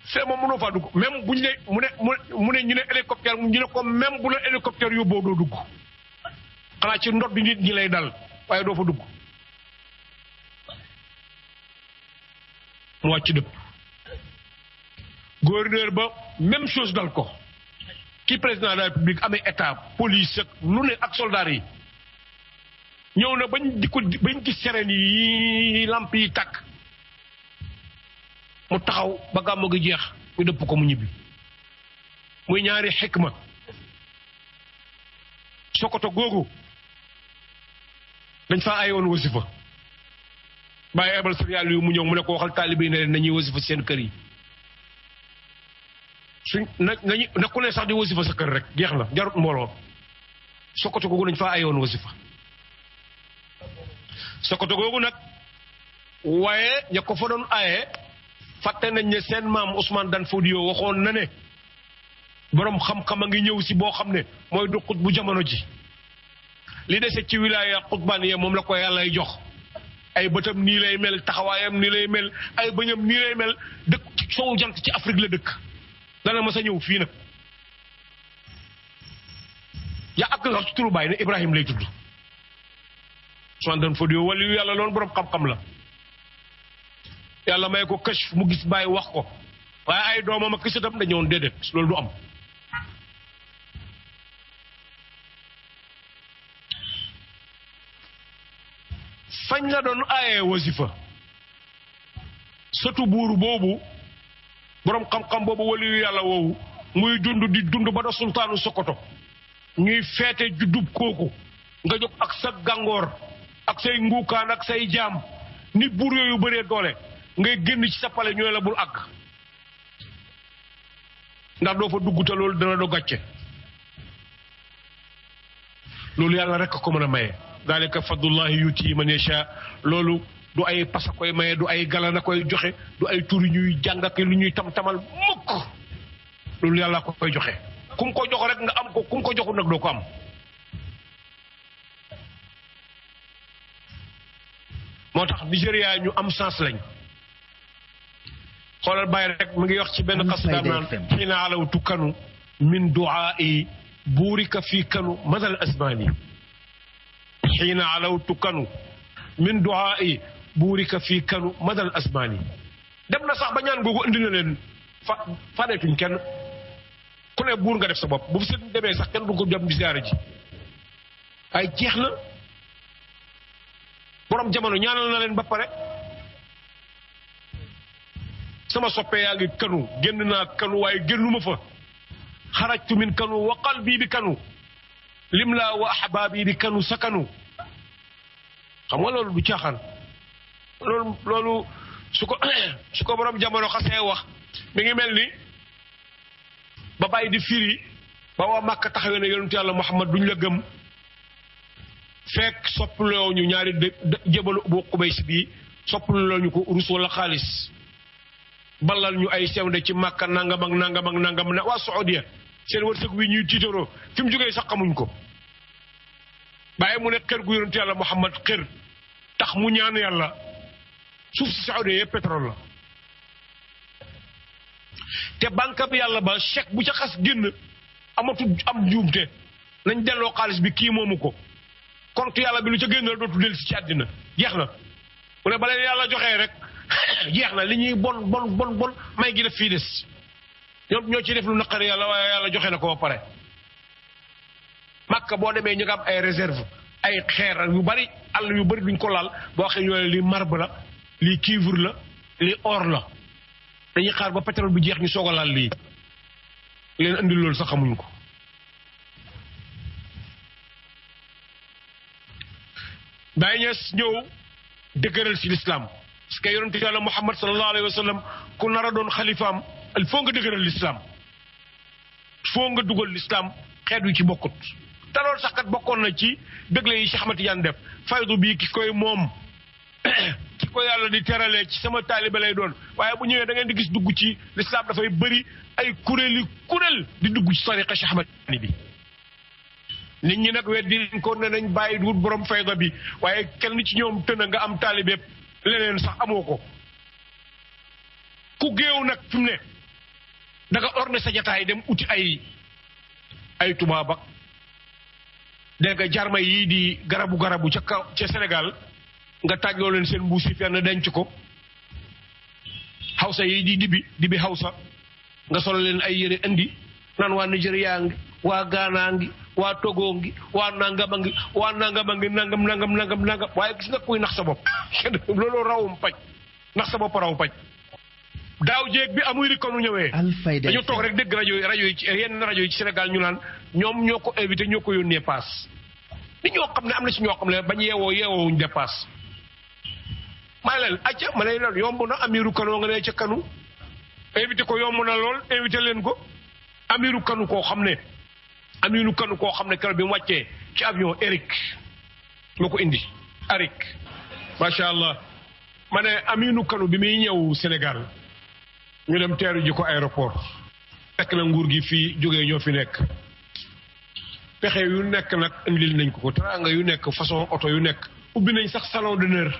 fee moom mënoo faa dugg même buñ ne mu ne ñu ne hélicoptère ñu ne ko même bu la hélicoptère yóbboo doo dugg xanaa ci ndot bi nit ñi lay dal waaye doo fa dugg mu wàcc dëpp gouverneur ba même chose dal ko ki président de la république amee état police ak lu ne ak soldats yi ñëw na bañ gis sirène yi lamp yi tàkk mu taxaw ba gàmmu gi jeex ñu dëpp ko mu ñibbi muy ñaari xikma Sokoto googu dañ fa ayoon wasifa bàyyi ebal sëriñ Aliou mu ñëw mu ne ko waxal taalibe yi ne leen nañuy wasifa seen kër yi suñ na ku ne sax di wasifa sa kër rek jeex na jarut mbooloo Sokoto googu dañ fa ayoon wasifa Sokoto googu nag waaye ña ko fa doon aaye fàtte nañ ne seen maam Ousmane Dan Fodio waxoon na ne boroom xam-xam a ngi ñëw si boo xam ne mooy du xut bu jamono ji li dese ci wilaaya xutbaan yee moom la ko yàllay jox ay bëtam nii lay mel taxawaayam nii lay mel ay bëñam nii lay mel dëkk ci soowu jant ci Afrique la dëkk dana ma sa ñëw fii nag yaa ak sax ci turu baay ne Ibrahim lay tudd Ousmane Dan Fodio wali yu yàlla loolu boroom xam-xam la yàlla may ko kashf mu gis bàyyi wax ko waaye ay doomam ak sëtam dañu woon déedéet loolu du am fañ la doon aaye wasifa sëtu buur boobu boroom xam-xam boobu waliyu yàlla woowu muy dund di dund ba do sultaanu Sokoto ñuy feete juddub kooku nga jóg ak sa gàngoor ak say nguukaan ak say jaam ni buur yooyu bëree doole ngay génn ci sa pale ñu la bul àgg ndax doo fa dugg te loolu dana do gàcce loolu yàlla rek ko mën a maye dalika fadlullahi yuti man yasha loolu du ay pasa koy maye du ay galana koy joxe du ay turi ñuy jàng ak lu ñuy tam-tamal mukk loolu yàlla ko koy joxe kum ko jox rek nga am ko kum ko joxul nag doo ko am moo tax Nigéria ñu am chance lañ xoolal bàyyi rek mu ngi wax ci benn xasdaam naan xiina alawtu kanu min duaai buurika fii kanu madal asmaani xiina alawtu kanu min duaai buurika fii kanu madal asmaani dem na sax ba ñaan googu indi na leen faneetuñ kenn ku ne buur nga def sa bopp bu fi seen demee sax kenn du ko dem di ziyaara ji ay jeex na borom jamono ñaanal na leen ba pare sama soppe yaa ngi kanu génn naa kanu waaye génnuma fa xarajtu min kanu wa qalbi bi kanu lim laa wa ahbaabi bi kanu sa kanu xam nga loolu du caaxaan loolu su ko borom jamono xasee wax mi ngi mel ni ba bàyyi di firi ba waa Màkka taxawee ne yonentu yàlla Muhammad duñ la gëm fekk soppaloo ñu ñaari jébalu bu Qubays bi soppaloo ñu ko urus wala xaalis balal ñu ay sewnde ci Màkka nangam ak nangam ak nangam ne waa Saoudia seen wërsëg wi ñuy tiitaroo fi mu jógee sax xamuñ ko bàyyi mu ne xër gu yonentu yàlla Muhammad xër tax mu ñaan yàlla suuf si Saoudia yëpp pétrole la te banque bi yàlla ba chèque bu ca xas génn amatul am njuumte nañ delloo xaalis bi kii moomu ko compte yàlla bi lu ca génn la dootu del si ci àddina jeex na mu ne ba leen yàlla joxee rek jeex na li ñuy bon may gi def fii des ñoom ñoo ci def lu naqari yàlla waaye yàlla joxe na ko ba pare Makka boo demee ñu nga am ay réserve ay xeer yu bari àll yu bari duñ ko laal boo waxee ñoo lii marbre la lii cuivre la lii or la dañuy xaar ba pétrole bi jeex ñu soog a laal lii leen andi loolu sax xamuñ ko Baay Ñas ñëw dëgëral ci l'islam parce que yonente yàlla Muhammad sallallahu alayhi wa sallam ku nar a doon xalifaam il faut nga dëgëral l'islam foo nga dugal l'islam xeet wi ci bokkut te loolu sax kat bokkoon na ci dëgle yi Cheikh Ahmad Tidiane def faydu bii ki koy moom ki ko yàlla di teralee ci sama taalibe lay doon waaye bu ñëwee da ngeen di gis dugg ci l'islam dafay bëri ay kuréel di dugg ci tariqa Cheikh Ahmad bi nit ñi nag weddi nañ ko ne nañ bàyyi wut borom fayda bi waaye kenn ci ñoom tëna nga am taalibe leneen sax amoo ko ku géew nag fi mu ne da nga orne sa jataay dem uti ay tubaab ak dégg nga jarma yi di garabu ca kaw ca Sénégal nga tàjloo leen seen mbuus yi fenn denc ko xawsa yi di dibi xawsa nga solo leen ay yére indi naan waa Nigeria ngi waa Ghana ngi waa Togo ngi waa nangama ngi waa nangama ngi nangam waaye gis nga kuy nax sa bopp loolu rawum paj nax sa bopp raw paj daaw jéeg bi amuy ko nu ñëwee dañu toog rek dégg rajo yi ci yenn rajo yi ci Sénégal ñu naan ñoom ñoo ko invité ñoo ko yónnee paas nit ñoo xam ne am na ci ñoo xam ne bañ yeewoowuñ dépasse maa leen acca ma ne loolu yomb na amiru Kano nga ne ca Kanu invité ko yomb na lool invité leen ko amiru Kanu koo xam ne keroog bi mu wàccee ci avion Eric moo ko indi Eric macha allah ma ne aminu Kanu bi muy ñëw Sénégal ñu dem teeru ji ko aéroport fekk na nguur gi fii jógee ñoo fi nekk pexe yu nekk nag indil nañ ko teraanga yu nekk façon oto yu nekk ubbi nañ sax salon d'honneur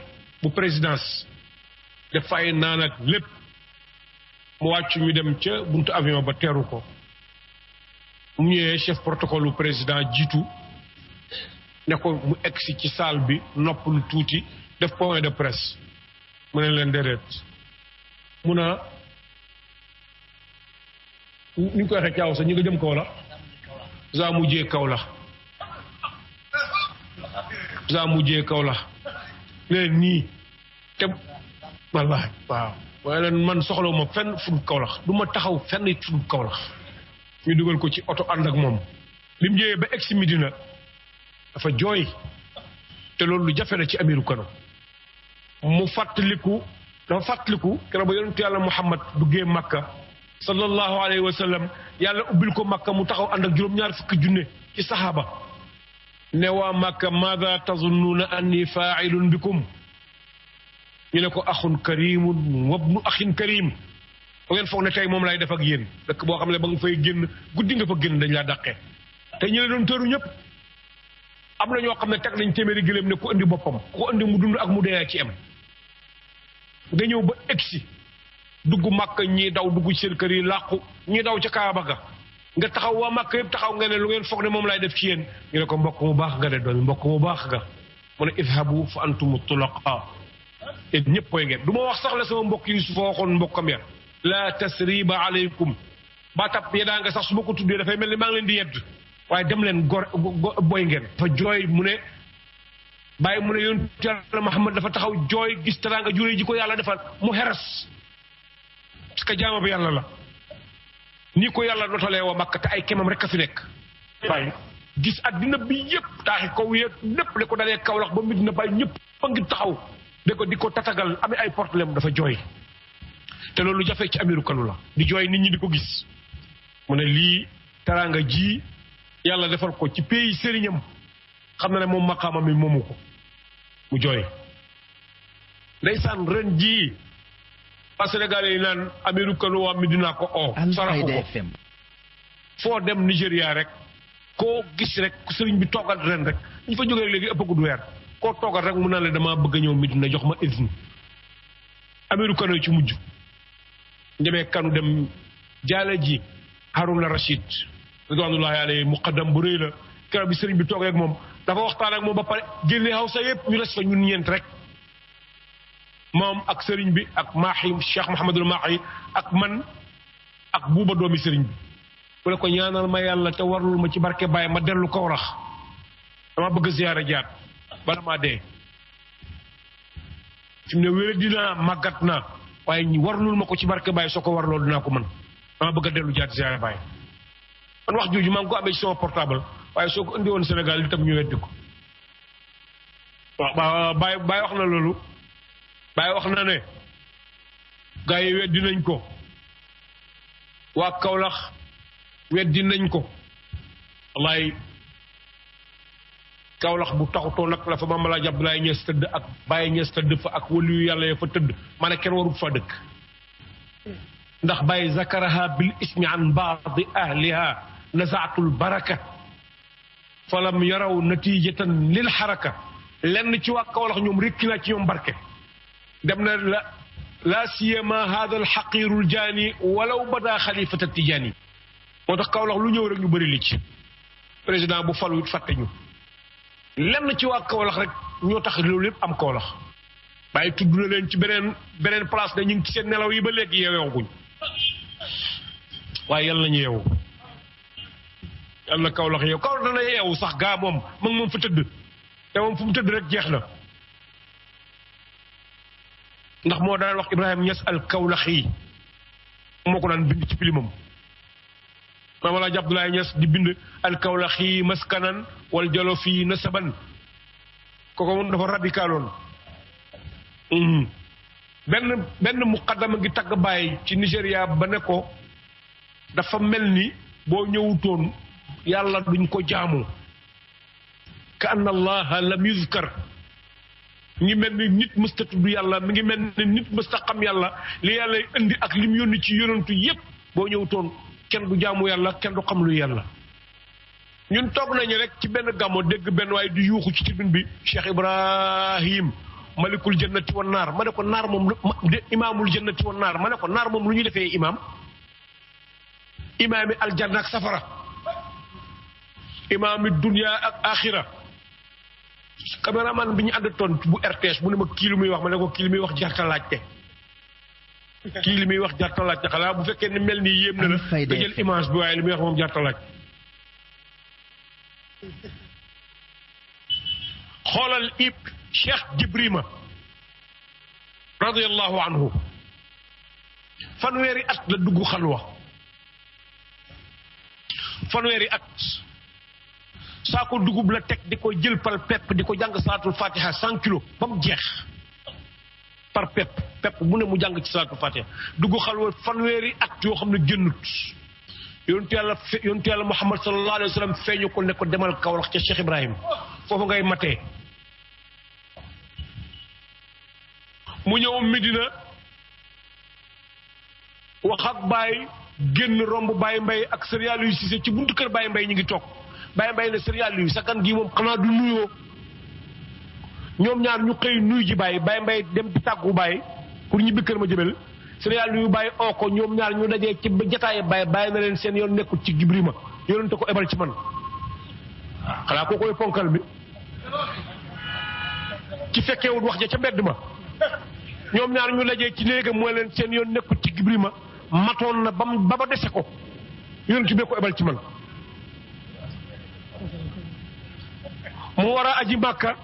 bu présidence def fay naan ak lépp mu wàcc ñu dem ca buntu avion ba teeru ko mu ñëwee chef protocole bu président jiitu ne ko mu egsi ci salle bi nopp lu tuuti def point de presse mu ne leen déedéet mun a ñu koy waxee caaw sax ñu nga jëm kaw la za mujjee kaw la leen nii te wallahi waaw waaye leen man soxlawuma fenn fu kaw la du ma taxaw fenn fu kaw la ñu dugal ko ci oto ànd ak moom bi mu ñëwee ba egsi Medina dafa jooy te loolu lu jafe la ci amiru Kano mu fàttaliku keroog ba yonentu yàlla Muhammad duggee Makka sallallahu alayhi wa sallam yàlla ubbil ko Makka mu taxaw ànd ak juróom-ñaar fukki junne ci saxaaba ne waa Makka maada tazunnuuna anni faa'ilun bikum ñu ne ko axun karimun wabnu axin karim ba ngeen foog ne tey moom laay def ak yéen dëkk boo xam ne ba nga fay génn guddi nga fa génn dañ laa dàqee te ñu ne doon tëru ñëpp am na ñoo xam ne teg nañ téeméeri gëléem ne ku indi boppam ku indi mu dund ak mu dee ci am nga ñëw ba egsi dugg Makka ñii daw dugg ci seen kër yi làqu ñii daw ca Kaaba ga nga taxaw waa Makka yëpp taxaw nga ne lu ngeen foog ne moom laay def ci yéen ñu ne ko mbokk mu baax nga de doon mbokk mu baax nga mu ne idhabu fa antum tulaqa et ñëpp koy ngeen du ma wax sax la sama mbokk yi su fa waxoon mbokkam ya la tasriba alaykum baatab yedaa nga sax su ma ko tuddee dafay mel ni maa ngi leen di yedd waaye dem leen boy ngeen dafa jooy mu ne bàyyi mu ne yonent Yàlla Muhammad dafa taxaw jooy gis teraanga juré ji ko yàlla defal mu xeras parce que jaama bi yàlla la ni ko yàlla notalee wa Makka te ay kemam rek a fi nekk bàyyi gis àddina bi yëpp taaxi kaw yëpp lépp li ko dalee Kawlax ba Medina Baay ñëpp ba ngi taxaw di ko tatagal amee ay problème dafa jooy te loolu jafe ci amiru Kano la di jooy nit ñi di ko gis mu ne lii teraanga ji yàlla defal ko ci pays sëriñam xam na ne moom maqaama mi moomu ko mu jooy ndeysaan ren jii waa Sénégal yi naan amiru Kano waa Medina ko saraxu ko foo dem Nigéria rek koo gis rek sëriñ bi toogal ren rek ñu fa jógee léegi ëpp ko du weer koo toogal rek mu naan la damaa bëgg a ñëw Medina jox ma izn amiru Kano ci mujj njamee Kano dem jaale ji Haruna Rashid ridwanullahi alayhi muqaddam bu rëy la keroog bi sëriñ bi toogee ak moom dafa waxtaan ak moom ba pare génne Hawsa yëpp ñu des fa ñun ñeent rek moom ak sëriñ bi ak Mahi Cheikh Mouhamadul Mahi ak man ak buuba doomi sëriñ bi mu ne ko ñaanal ma yàlla te warlul ma ci barke Baye ma dellu Kawlax dama bëgg ziyaara jaat bala maa dee fi mu ne wéra dinaa màggat naa waaye ñi warlul ma ko ci barke Baye soo ko warloo dinaa ko mën dama bëgg a dellu jaat ziyaara Baye man wax jooju maa ngi ko amee ci sama portable waaye soo ko indi woon Sénégal li tam ñu weddi ko waaw Baye wax na loolu Baye wax na ne gaa yi weddi nañ ko waa Kawlax weddi nañ ko wallaay Kawlax bu taxutoo nag la fa Maam Alaaji Abdoulaye Niass tëdd ak Baye Niass tëdd fa ak waliyu yàlla ya fa tëdd ma ne kenn warut fa dëkk ndax Baye zakaraha bil ismi an baadi ahliha nazaatul baraka falam yaraw natijatan lil xaraka lenn ci waa Kawlax ñoom rékki naa ci ñoom barke dem na la siyama hada al xaqiru l jaani walaw bada xalifata tijaani moo tax Kawlax lu ñëw rek ñu bëri li ci président bu falu it fàtte ñu lenn ci waa Kawlax rek ñoo tax loolu yëpp am Kawlax waaye tudd na leen ci beneen place ne ñu ngi ci seen nelaw yi ba léegi yeeweeguñ waaye yàlla nañu yeewu yàlla na Kawlax yeewu Kawlax dana yeewu sax gaa moom ma ngi moom fa tëdd te moom fu mu tëdd rek jeex na ndax moo daan wax Ibrahima Niass al Kawlaxi moo ko daan bind ci pilimam Maam Alaaji Abdoulaye Niass di bind al Kawlaxi maskanan wal jalofi nasaban kooku moom dafa radicaloon benn muqaddama ngi tagg Baye ci Nigéria ba ne ko dafa mel ni boo ñëwutoon yàlla duñ ko jaamu ka anna allaha lam yuzkar ngi mel ni nit mësta tudd yàlla mi ngi mel ni nit mësta xam yàlla li yàlla indi ak lim yónni ci yonantu yépp boo ñëwutoon kenn du jaamu yàlla kenn du xam lu yàlla ñun toog nañu rek ci benn gàmmo dégg benn waaye di yuuxu ci tribune bi Cheikh Ibrahim malikul jannati wan naar ma ne ko naar moom imaamul jannati wan naar ma ne ko naar moom lu ñuy defee imaam imaami aljanna ak safara imaami dunya ak axira caméraman bi ñu àndatoon bu RTS bu ne ma kii lu muy wax ma ne ko kii li muy wax jarta laajte kii li muy wax jarta laajte xanaa bu fekkee ne mel nii yéem na la nga jël image bi waaye li muy wax moom jarta laaj xoolal ib Cheikh Jibrima radiyallahu anhu fanweeri at la dugg xalwa fanweeri at saako dugub la teg di ko jël par pepp di ko jàng salaatul fatiha 100 kilos ba mu jeex par pepp mu ne mu jàng ci salaatul fatiha dugg xalwa fanweeri at yoo xam ne génnut yontu yàlla Muhammad sallallahu alayhi wa sallam feeñu ko ne ko demal Kawlax ca Cheikh Ibrahim foofu ngay matee mu ñëw Medina wax ak Baye génn romb Baye Mbaye ak Serigne Aliou Cissé ci buntu kër Baye Mbaye ñu ngi toog Baye Mbaye ne Serigne Aliou sa gan gi moom xanaa du nuyoo ñoom ñaar ñu xëy nuyu ji Baye Mbaye dem di tàggu Baye pour ñibbi kër ma jëbel Serigne Aliou Baye oo ko ñoom ñaar ñu dajee ci jataaye Baye na leen seen yoon nekkul ci Jibrima yonente ko ebal ci man xanaa koo koy ponkal bi ci fekkeewul wax ja ca mbedd ma ñoom ñaar ñu dajee ci néegam mooy leen seen yoon nekkul ci Jibrima matoon na ba dese ko yonente bee ko ebal ci man mu war a aji Màkka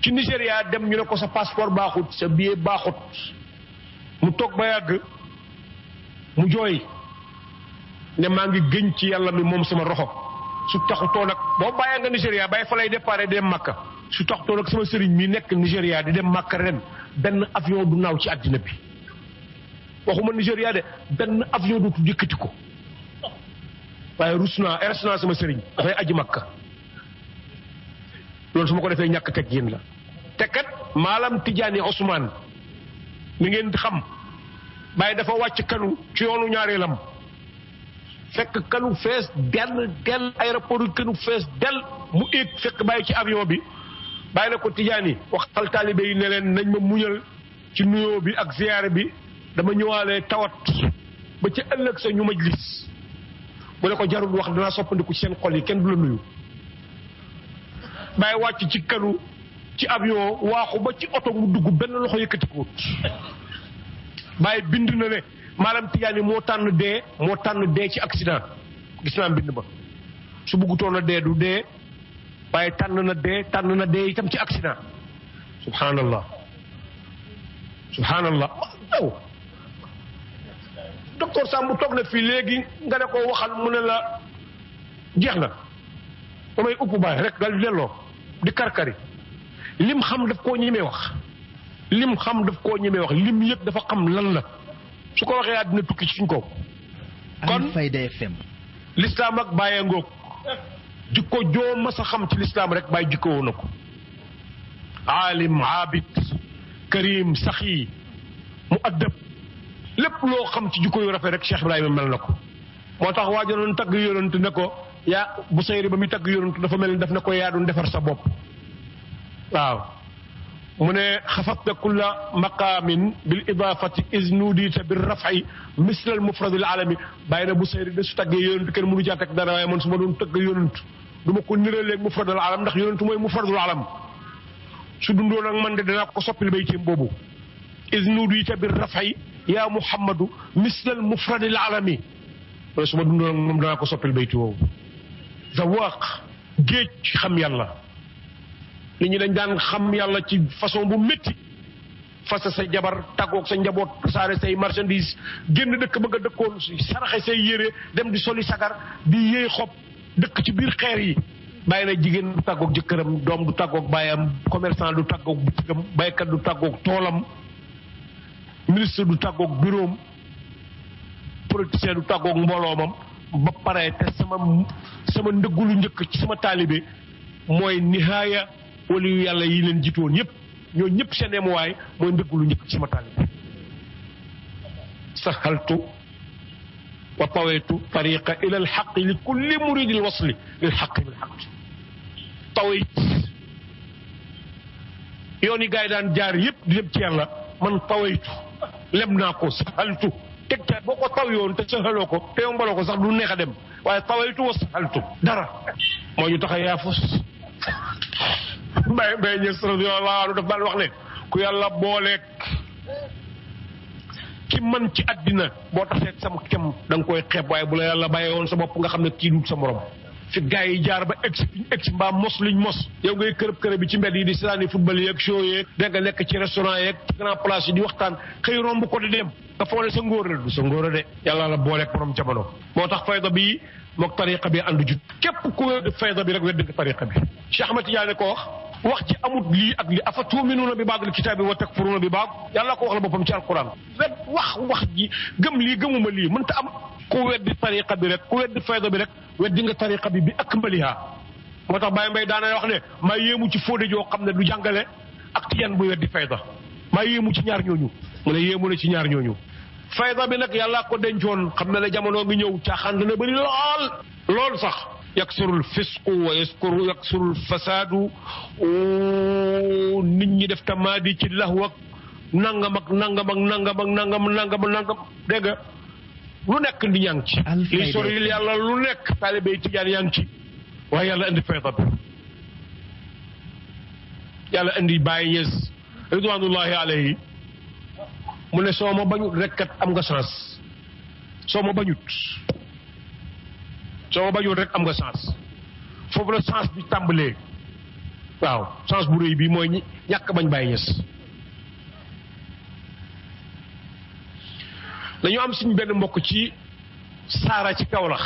ci Nigéria dem ñu ne ko sa passeport baaxut sa billet baaxut mu toog ba yàgg mu jooy ne maa ngi gëñ ci yàlla mi moom sama roxo su taxutoo nag boo bàyyee nga Nigéria bàyyi fa lay déparé di dem Màkka su taxutoo nag sama sëriñ mi nekk Nigéria di dem Màkka ren benn avion du naaw ci àddina bi waxuma Nigéria de benn avion dootu yëkkati ko waaye rus naa sama sëriñ dafay aji Màkka loolu su ma ko defee ñàkk teg yéen la te kat maalam Tijaani Ousmane mi ngeen xam Baye dafa wàcc kanu ci yoonu ñaareelam fekk kanu fees del aéroport kanu fees del mu éeg fekk Baye ci avion bi Baye na ko Tijaani waxal taalibe yi ne leen nañ ma muñal ci nuyoo bi ak ziyaare bi dama ñëwaale tawat ba ca ëllëg sa ñu majlis mu ne ko jarul wax danaa soppandiku ci seen xol yi kenn du la nuyu Baye wàcc ci kanu ci avion waaxu ba ci oto mu dugg benn loxo yëkkati ko Baye bind na ne maalam Tijaani moo tànn dee ci accident gis naa bind ba su bëggutoon a dee du dee waaye tànn na dee itam ci accident subhanallah aw docteur Samb toog na fii léegi nga ne ko waxal mu ne la jeex na damay upp Baye rek dal di delloo di karkari lim xam daf koo ñemee wax lim yëpp dafa xam lan la su ko waxee àddina tukki ci suñ ko kon Alfayda FM l'islam ak Baye ngoog jikko joo mas a xam ci l'islam rek Baye jikkoo na ko aalim abid karim saxi mu addab lépp loo xam ci jikko yu rafet rek Cheikh Ibrahima mel na ko moo tax waajaloon tagg yonent ne ko yaa Busayri ba muy tagg yonent dafa mel ni daf ne ko yaa doon defar sa bopp waaw mu ne xafadta kulla maqaamin bil idaafati is nuudita bir raf'i mislal mufradil alami bàyyi na Busayri de su taggee yonent kenn mënu caa teg dara waaye man su ma doon tagg yonent du ma ko niraleeg mufradul alam ndax yonent mooy mufradul alam su dundoon ak man de danaa ko soppil bayteem boobu is nuudita bir raf'i yaa Muhammadu mislal mufradil alami loolu su ma dundoon ak moom danaa ko soppil bayti woowu zawaq géej xam yàlla nit ñi dañ daan xam yàlla ci façon bu métti fase sa jabar tàggoog sa njaboot saare say marchandise génn dëkk ba nga dëkkoon saraxe say yére dem di soli sagar di yéey xob dëkk ci biir xeer yi bàyyi na jigéen du tàggoog jëkkëram doom du tàggoog baayam commerçant du tàggoog butigam baykat du tàggoog toolam ministre du tàggoog bureau politicien du tàggoog mbooloomam ba pare te sama ndëggulu njëkk ci sama taalibe mooy nihaaya waliyu yàlla yi leen jiitoon yépp ñoo ñëpp seen emuwaay mooy ndëggulu njëkk ci sama taalibe sahaltu wa tawaytu tariqa ila alxaq li kulli muridil wasli lil xaq bil xaq tawayt yoon yi gaa yi daan jaar yépp di dem ci yàlla man tawaytu lem naa ko sahaltu teg ca boo ko taw yoon te saxaloo ko te yombaloo ko sax du neex a dem waaye tawaytu wa saxaltu dara moo ñu tax a yaafus Baye Niass radiyallahu anhu daf daan wax ne ku yàlla booleeg ki man ci àddina boo taxee sama kem da nga koy xeeb waaye bu la yàlla bàyyee woon sa bopp nga xam ne kii du sa morom fi gars yi jaar ba egg mbaa mos liñ mos yow ngay kërëb bi ci mbedd yi di seetaani football yeeg show yeeg dégg nga nekk ci restaurant yeeg ci grand place yi di waxtaan xëy romb ko di dem nga foog ne sa ngóor la du sa ngóor de yàlla la booleeg borom jamono moo tax fayda bi mook tariqa bi ànd jut képp ku wedd fayda bi rek wedd nga tariqa bi Cheikh Ahmed Tidiane ko wax ci amut lii ak lii afa tuuminuuna bi baadil kitaabi wa takfuruuna bi baad yàlla ko wax la boppam ci alquran wedd wax ji gëm lii gëmuma lii mënta am ku weddi tariqa bi rek ku weddi fayda bi rek weddi nga tariqa bi akmaliha moo tax Baye Mbaye daana wax ne maa yéemu ci fóode joo xam ne du jàngale ak tijaan bu weddi fayda maa yéemu ci ñaar ñooñu mu ne yéemu na ci ñaar ñooñu fayda bi nag yàlla ko dencoon xam ne la jamono ngi ñëw caaxaan dana bëri lool sax yaksurul fisqu wa yaksurul fasaadu nit ñi def tamaadi ci laxw ak nangam dégg nga lu nekk ndi ñaa ngi ci li soril yàlla lu nekk taalibe yi tijaan yaa ngi ci waaye yàlla indi fayda bi yàlla indi Baye Niass ridwanullahi alayhi mu ne soo ma bañut rek kat am nga chance soo ma bañut rek am nga chance foofu la chance bi tàmbalee waaw chance bu rëy bi mooy ñàkk bañ Baye Niass dañu am suñu benn mbokk ci saara ci Kawlax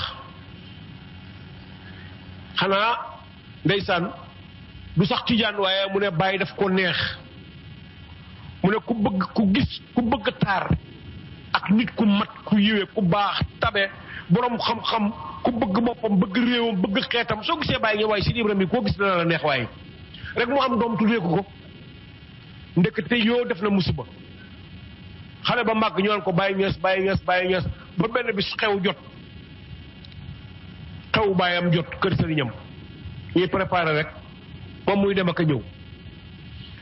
xanaa ndeysaan du sax tijaan waaye mu ne Baye daf ko neex mu ne ku bëgg taar ak nit ku mat ku yiwee ku baax tabe borom xam-xam ku bëgg boppam bëgg réewam bëgg xeetam soo gisee Baye nga waaye Sidi Ibrahima koo gis dana la neex waaye rek mu am doom tuddee ko ndekete yoo def na musiba xale ba màgg ñu naan ko Baye Niass ba benn bis xew jot xew baayam jot kër sëriñam ñuy préparé rek moom muy dem ak a ñëw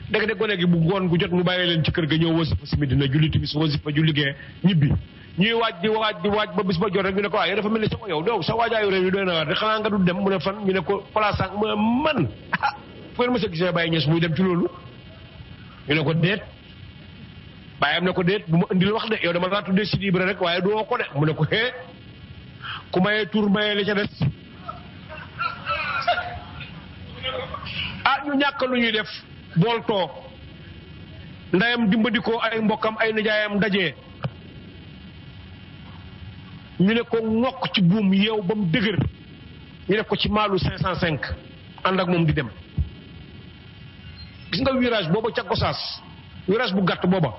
dégg de gone gi bu ngoon gu jot mu bàyyi leen ci kër ga ñëw wasifa si Medina julli timis wasifa julli gee ñibbi ñuy waaj ba bis ba jot rek ñu ne ko waaye dafa mel ni sama yow sa waajaayu réew yi doy na waar de xanaa nga du dem mu ne fan ñu ne ko place ak mu ne man fu ngeen mës a gisee Baye Niass muy dem ci loolu ñu ne ko déet bàyyam ne ko déet bu ma indil wax de yow dama laa tuddee Sidi Ibra rek waaye doo ko de mu ne ko hee ku mayee tur mayee li ca des ñu ñàkk lu ñuy def bool toog ndeyam dimbali ko ay mbokkam ay nijaayam dajee ñu ne ko ŋokk ci buum yeew ba mu dëgër ñu def ko ci maalu 505 ànd ak moom di dem gis nga virage booba ca Gosaas virage bu gàtt booba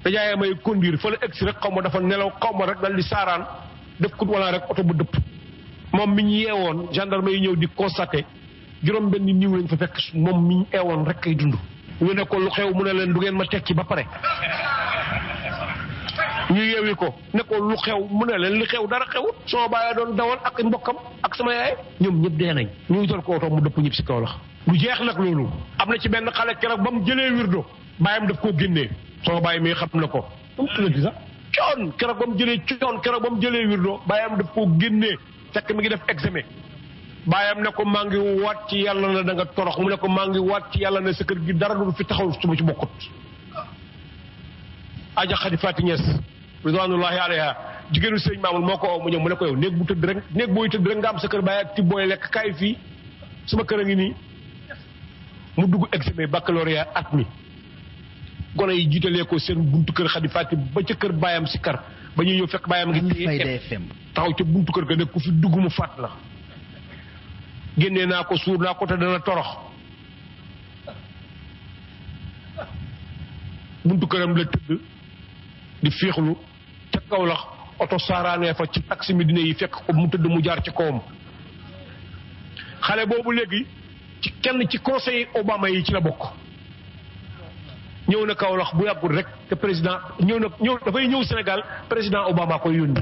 nijaayam ay conduire fa la egsi rek xaw ma dafa nelaw xaw ma rek dal di saaraan def kut wala rek oto bu dëpp moom mi ñu yeewoon gendarme yi ñëw di constaté juróom benn niw lañ fa fekk moom mi ñu eewoon rek kay dund ñu ne ko lu xew mu ne leen du ngeen ma tekki ba pare ñu yeewi ko ne ko lu xew mu ne leen li xew dara xewut sama baay doon dawal ak mbokkam ak sama yaay ñoom ñëpp dee nañ ñu wutal ko oto mu dëpp ñëpp si kaw la lu jeex nag loolu am na ci benn xale keroog ba mu jëlee wirdo baayam daf koo génnee sama baay mi xam na ko mu tuddati sax coon keroog ba mu jëlee wirdo baayam daf koo génnee fekk mi ngi def examen baayam ne ko maa ngi waat ci yàlla na da nga torox mu ne ko maa ngi waat ci yàlla ne sa kër gi dara du fi taxaw su ma ci bokkut aja Xadi Faati Ñas ridwanullahi alayha jigéenu sëñ Maamul moo ko mu ñëw mu ne ko yow néeg booy tëdd rek nga am sa kër baay ak ti booy lekk kaay fii sama kër a ngi nii mu dugg examen baccalauréat at mi gone yi jiitalee ko seen buntu kër Xadi Faati ba ca kër baayam si kar ba ñuy ñëw fekk baayam ngi téye taxaw ca buntu kër ga ne ku fi dugg mu faat la génnee naa ko suur naa ko te dana torox buntu këram la tëdd di féexlu ca kaw la oto saaraanee fa ci taxi Medina yi fekk ko mu tëdd mu jaar ci kawam xale boobu léegi ci kenn ci conseil Obama yi ci la bokk ñëw na Kaolack bu yàggul rek te président dafay ñëw Sénégal président Obama koy yónni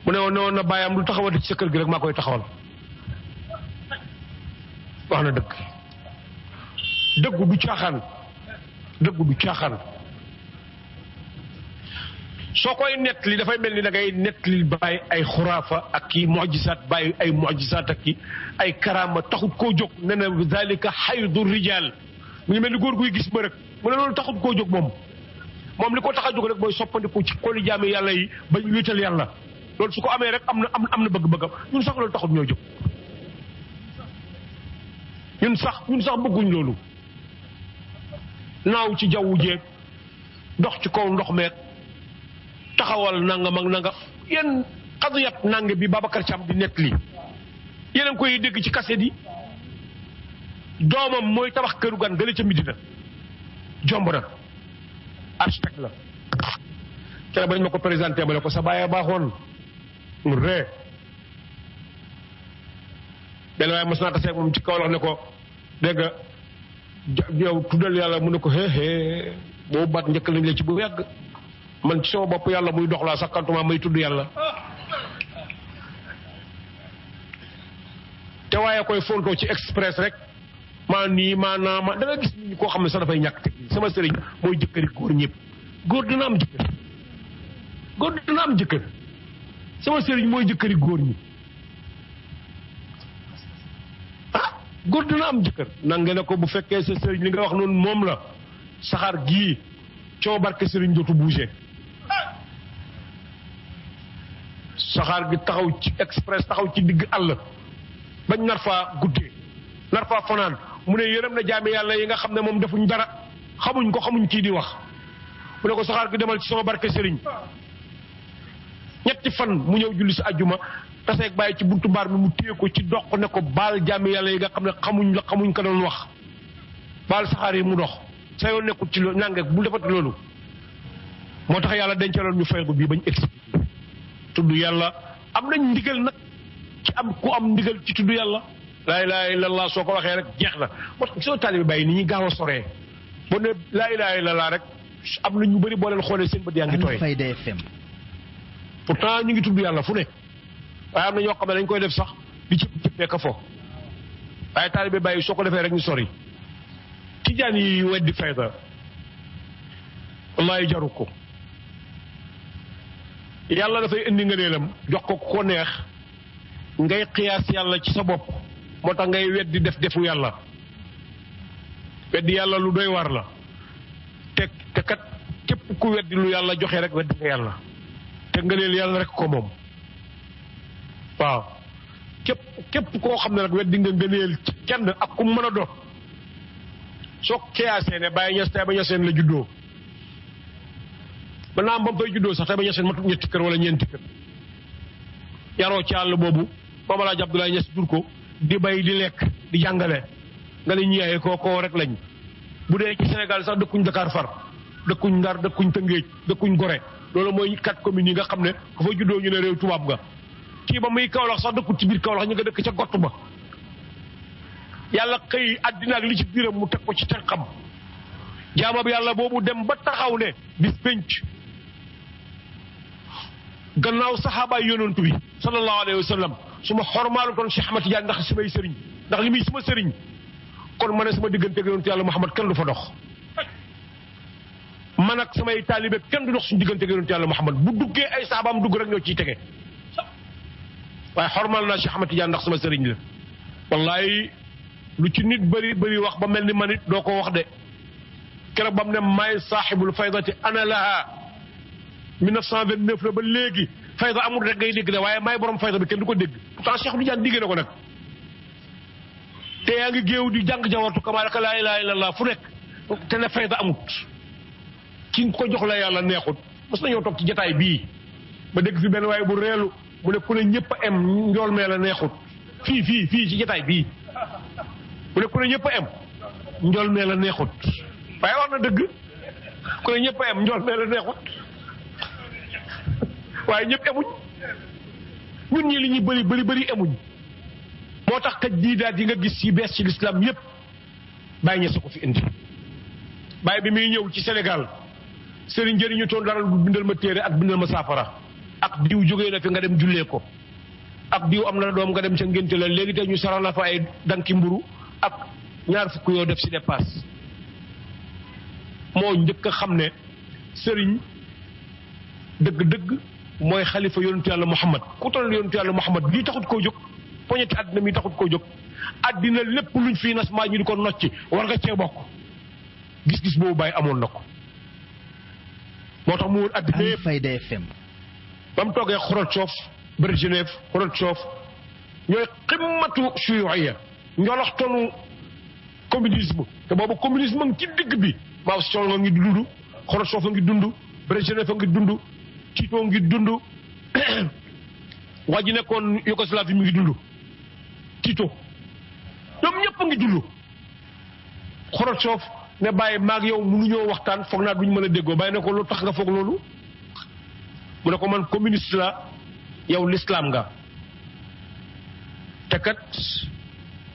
mu ne woon na bàyyam lu taxawati ci sa kër gi rek maa koy taxawal wax na dëggu du caaxaan soo koy nettali dafay mel ni da ngay nettali bàyyi ay xuraafa ak ki mujisaat bàyyi ay mujisaat ak ki ay karaama taxut koo jóg ne na zalika xaydu rijal mu ngi mel ni góor guy gis ba rek mu ne loolu taxut koo jóg moom li ko tax a jóg rek mooy soppandiku ci xoli jaami yàlla yi ba ñu wéetal yàlla loolu su ko amee rek am na bëgg-bëggam ñun sax loolu taxut ñoo jóg ñun sax bëgguñ loolu naaw ci jawwu jeeg dox ci kaw ndox meeg taxawal nangam ak nangam yéen xadiyat nange bi Babacar Thiam di nekk lii yéen a ngi koy dégg ci kaset yi doomam mooy tabax këru gan gële ca Midina jomb na architecte la kenn bañ ma ko présenté ba ne ko sa bàyyee baaxoon mu ree benn waaye mos naa taseeg moom ci kaw la ne ko dégg nga yow tuddal yàlla mu ne ko xeexee boobu baat njëkk lañ la ci bu yàgg man ci sama bopp yàlla muy dox laa sakkantuma may tudd yàlla te waaye koy fontoo ci express rek maa nii maa naa ma da nga gis nit ñi koo xam ne sax dafay ñàkk te sama sëriñ mooy jëkkëri góor ñëpp góor dina am jëkkër góor dina am jëkkër sama sëriñ mooy jëkkëri góor ñi góor dina am jëkkër nange ne ko bu fekkee sa sëriñ li nga wax noonu moom la saxaar gii coo barke sëriñ dootu bouger saxaar gi taxaw ci express taxaw ci digg àll bañ nar faa guddee nar faa fanaan mu ne yërëm na jaami yàlla yi nga xam ne moom defuñ dara xamuñ ko xamuñ kii di wax mu ne ko saxaar gi demal ci sama barke sëriñ ñetti fan mu ñëw julli si àjjuma taseeg bàyyi ci buntu mbaar mi mu téye ko ci dox ne ko baal jaami yàlla yi nga xam ne xamuñ la xamuñ ko doon wax baal saxaar yi mu dox sa yoon nekkul ci loolu nange bu defati loolu moo tax yàlla dencaloon ñu faygu bii bañ expliqué tudd yàlla am nañ ndigal nag ci am ku am ndigal ci tudd yàlla laa ilaaha illallah soo ko waxee rek jeex na moo tax soo taalibe bàyyi ni ñuy gaaw a soree boo ne laa ilaaha illallah rek am na ñu bëri boo leen xoolee seen bët yaa ngi tooy Alfayda FM pourtant ñu ngi tudd yàlla fu ne waaye am na ñoo xam ne dañ koy def sax di ci nekk fo waaye taalibe bàyyi soo ko defee rek ñu sori tijaan yi weddi fayda wallaay jaru ko yàlla dafay indi ngëneelam jox ko ko neex ngay xiyaas yàlla ci sa bopp moo tax ngay weddi defu yàlla weddi yàlla lu doy war la te kat képp ku weddi lu yàlla joxe rek weddi nga yàlla te ngëneel yàlla rek ko moom waaw képp koo xam ne rek weddi nga ngëneel ci kenn ak ku mën a doon soo xiyaasee ne bàyyi ñes tay ba ñeseen la juddoo ba naam ba mu fay juddoo sax tay ba ñeseen matut ñetti kër wala ñeenti kër yaroo ci àll boobu Maam Alaaji Abdoulaye Niass jur ko di bay di lekk di jàngale nga ne ñeexee koo rek lañ bu dee ci Sénégal sax dëkkuñ Dakar far dëkkuñ Ndar dëkkuñ Tëngéej dëkkuñ Gorée loolu mooy 4 communes yi nga xam ne ku fa juddoo ñu ne réew tubaab nga kii ba muy Kaolack sax dëkkut ci biir Kaolack ñu nga dëkk ca gott ba yàlla xëy àddina ak li ci biiram mu teg ko ci te xam jaama bi yàlla boobu dem ba taxaw ne bis pénc gannaaw saxaabaay yonantu bi sallallahu alayhi wa sallam su ma xormaalu doon Cheikh Ahmad Tidiane ndax samay sëriñ ndax li muy sama sëriñ kon ma ne sama diggante ak yonantu yàlla Muhammad kenn du fa dox man ak samay taalibe kenn du dox suñu diggante ak yonantu yàlla Muhammad bu duggee ay saabaam dugg rek ñoo ciy tege waaye xormaal naa Cheikh Ahmad Tidiane ndax sama sëriñ la wallaay lu ci nit bëri wax ba mel ni man it doo ko wax de keroog ba mu ne maay saaxibul faydati ana laha 1929 la ba léegi fayda amul rek ngay dégg de waaye maay borom fayda bi kenn du ko dégg pourtant Cheikh Tidiane digg na ko nag te yaa ngi géew di jàng jawartu kamaal ak laa ilaaha illallah fu nekk te ne fayda amut ki ko jox la yàlla neexut mos nañoo toog ci jataay bii ba dégg fi benn waaye bu reelu mu ne ku ne ñëpp a em njool mee la neexut fii ci jataay bii mu ne ku ne ñëpp a em njool mee la neexut waaye wax na dëgg ku ne ñëpp a em njool mee la neexut waaye ñëpp emuñ ñun ñi li ñuy bëri emuñ moo tax kat diidaat yi nga gis yi bees ci lislaam yépp bàyyi ña sa ko fi indi bàyyi bi muy ñëw ci Sénégal sëriñ jëriñu toon dara du bindal ma téere ak bindal ma saafara ak diw jógee na fi nga dem jullee ko ak diw am na doom nga dem ca ngénte la léegi tey ñu saral la fa ay danki mburu ak ñaar fukk yoo def ci dépasse moo njëkk a xam ne sëriñ dëgg-dëgg mooy xalifa yonentu yàlla Muhammad ku toll yonentu yàlla Muhammad lii taxut koo jóg poñeti àddina mi taxut koo jóg àddina lépp luñ fii nas maa ñu di ko nocci war nga cee bokk gis-gis boobu bàyyi amoon na ko moo tax mu wër àddina yëpp Alfayda FM ba mu toogee Khrouchtchev Brejnev Khrouchtchev ñooy ximmatu shuyuiya njoloxtonu communisme te boobu communisme ngi ci digg bi Mao Tse-tung nga ngi dund Khrouchtchev a ngi dund Brejnev a ngi dund Tito ngi dund waa ji nekkoon Yougoslavie mi ngi dund Tito ñoom ñëpp a ngi dund Khrouchtchev ne bàyyi maag yow mënuñoo waxtaan foog naa duñ mën a déggoo bàyyi ne ko lu tax nga foog loolu mu ne ko man communiste la yow l'islam nga te kat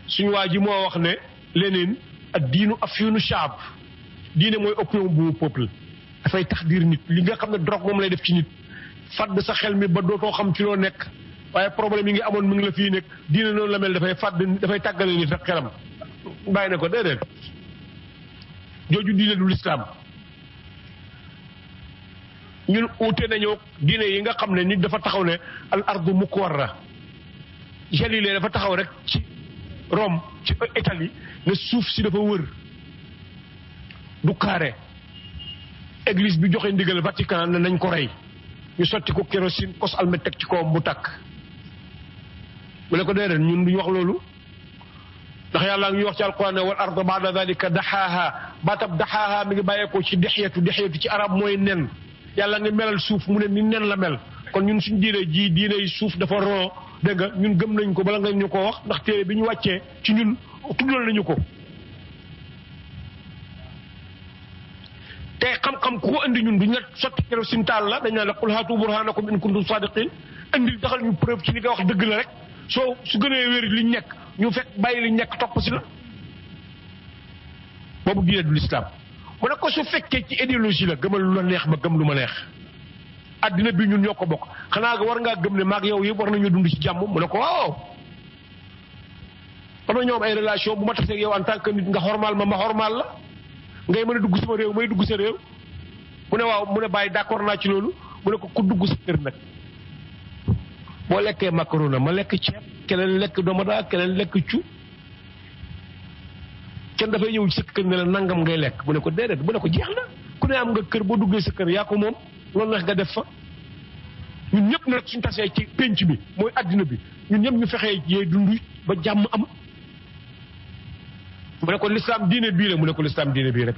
suñu waa ji moo wax ne Lénine ak diinu afyunu shaab diine mooy opium bu peuple dafay tax diir nit li nga xam ne drogue moom lay def ci nit fàdd sa xel mi ba dootoo xam ci loo nekk waaye problème yi nga amoon mi ngi la fii nekk diine noonu la mel dafay fàdd dafay tàggale nit ak xelam bàyyi ne ko déedéet jooju diine du l'islam ñun uute nañoo diine yi nga xam ne nit dafa taxaw ne al ardu mukwara Galilée dafa taxaw rek ci Rome ci Italie ne suuf si dafa wër du carré église bi joxe ndigal Vatican ne nañ ko rey ñu sotti ko kérosine kos almet teg ci kawam bu tàkk mu ne ko déedéet ñun duñu wax loolu ndax yàlla ngi wax ci alquran ne wal arda ba'da dhalika daxaaha baatab daxaaha mi ngi bàyyeekoo ci dexyetu ci arab mooy nen yàlla ngi melal suuf mu ne ni nen la mel kon ñun suñ diine ji diine suuf dafa ron dégg nga ñun gëm nañ ko bala nga ñu ko wax ndax téere bi ñu wàccee ci ñun tuddal nañu ko te xam-xam ku ko indi ñun duñ la sotti kérosine taal la dañ naan la qul haatu burhanakum in kuntum sadiqin indil daxal ñu preuve ci li nga wax dëgg la rek soo su gënee wér liñ nekk ñu fekk bàyyi liñ nekk topp si la boobu diine du l'islam mu ne ko su fekkee ci idéologie la gëmal lu la neex ma gëm lu ma neex addina bi ñun ñoo ko bokk xanaa nga war ngaa gëm ne maag yow yëpp war nañu dund ci jàmm mu ne ko waaw am na ñoom ay relation bu ma tasee yow en tant que nit nga xormaal ma xormaal la ngay mën a dugg sama réew may dugg sa réew mu ne waaw mu ne bàyyi d'accord naa ci loolu mu ne ko ku dugg sa kër nag boo lekkee macaroni ma lekk ceeb keneen lekk domada keneen lekk cu kenn dafay ñëw ci sa kër ne la nangam ngay lekk mu ne ko déedéet mu ne ko jeex na ku ne am nga kër boo duggee sa kër yaa ko moom loolu neex nga def fa ñun ñëpp nag suñ tasee ci pénc bi mooy addina bi ñun ñëpp ñu fexee yee dund ba jàmm am mu ne ko l'islam diine bii la mu ne ko l'islam diine bii rek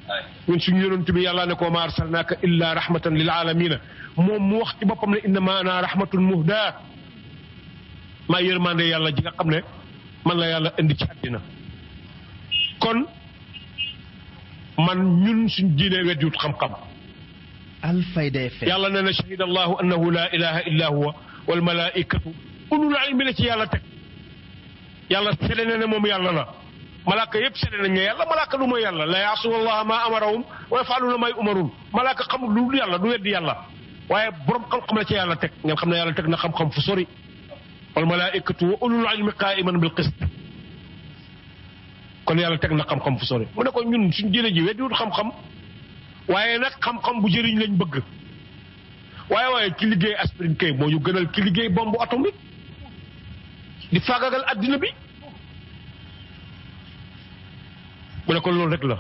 la ñun suñu yonent bi yàlla ne ko ma arsalnaaka illa rahmatan lil alamina moom mu wax ci boppam ne innama ana rahmatun muhda maa yërmande yàlla ji nga xam ne man la yàlla indi ci àddina kon man ñun suñ diine weddiwut xam-xam Alfayda FM yàlla nee na shahida allahu annahu la ilaha illa huwa wal malaikatu ulul ilmi la ci yàlla teg yàlla sede na ne moom yàlla la malaaka yëpp sede nañ ne yàlla malaaka du mooy yàlla la yaasuna allaha ma amarahum wa yafaluna may umarun malaaka xamul lu yàlla du weddi yàlla waaye borom xam-xam la ci yàlla teg ngeen xam ne yàlla teg na xam-xam fu sori wal malaikatu wa ulul ilmi qaiman bil qist kon yàlla teg na xam-xam fu sori mu ne ko ñun suñ diine ji weddiwut xam-xam waaye nag xam-xam bu jëriñ lañ bëgg waaye ki liggéey aspirine kay moo ñu gënal ki liggéey bombe atomique di faagagal addina bi mu ne ko loolu rek la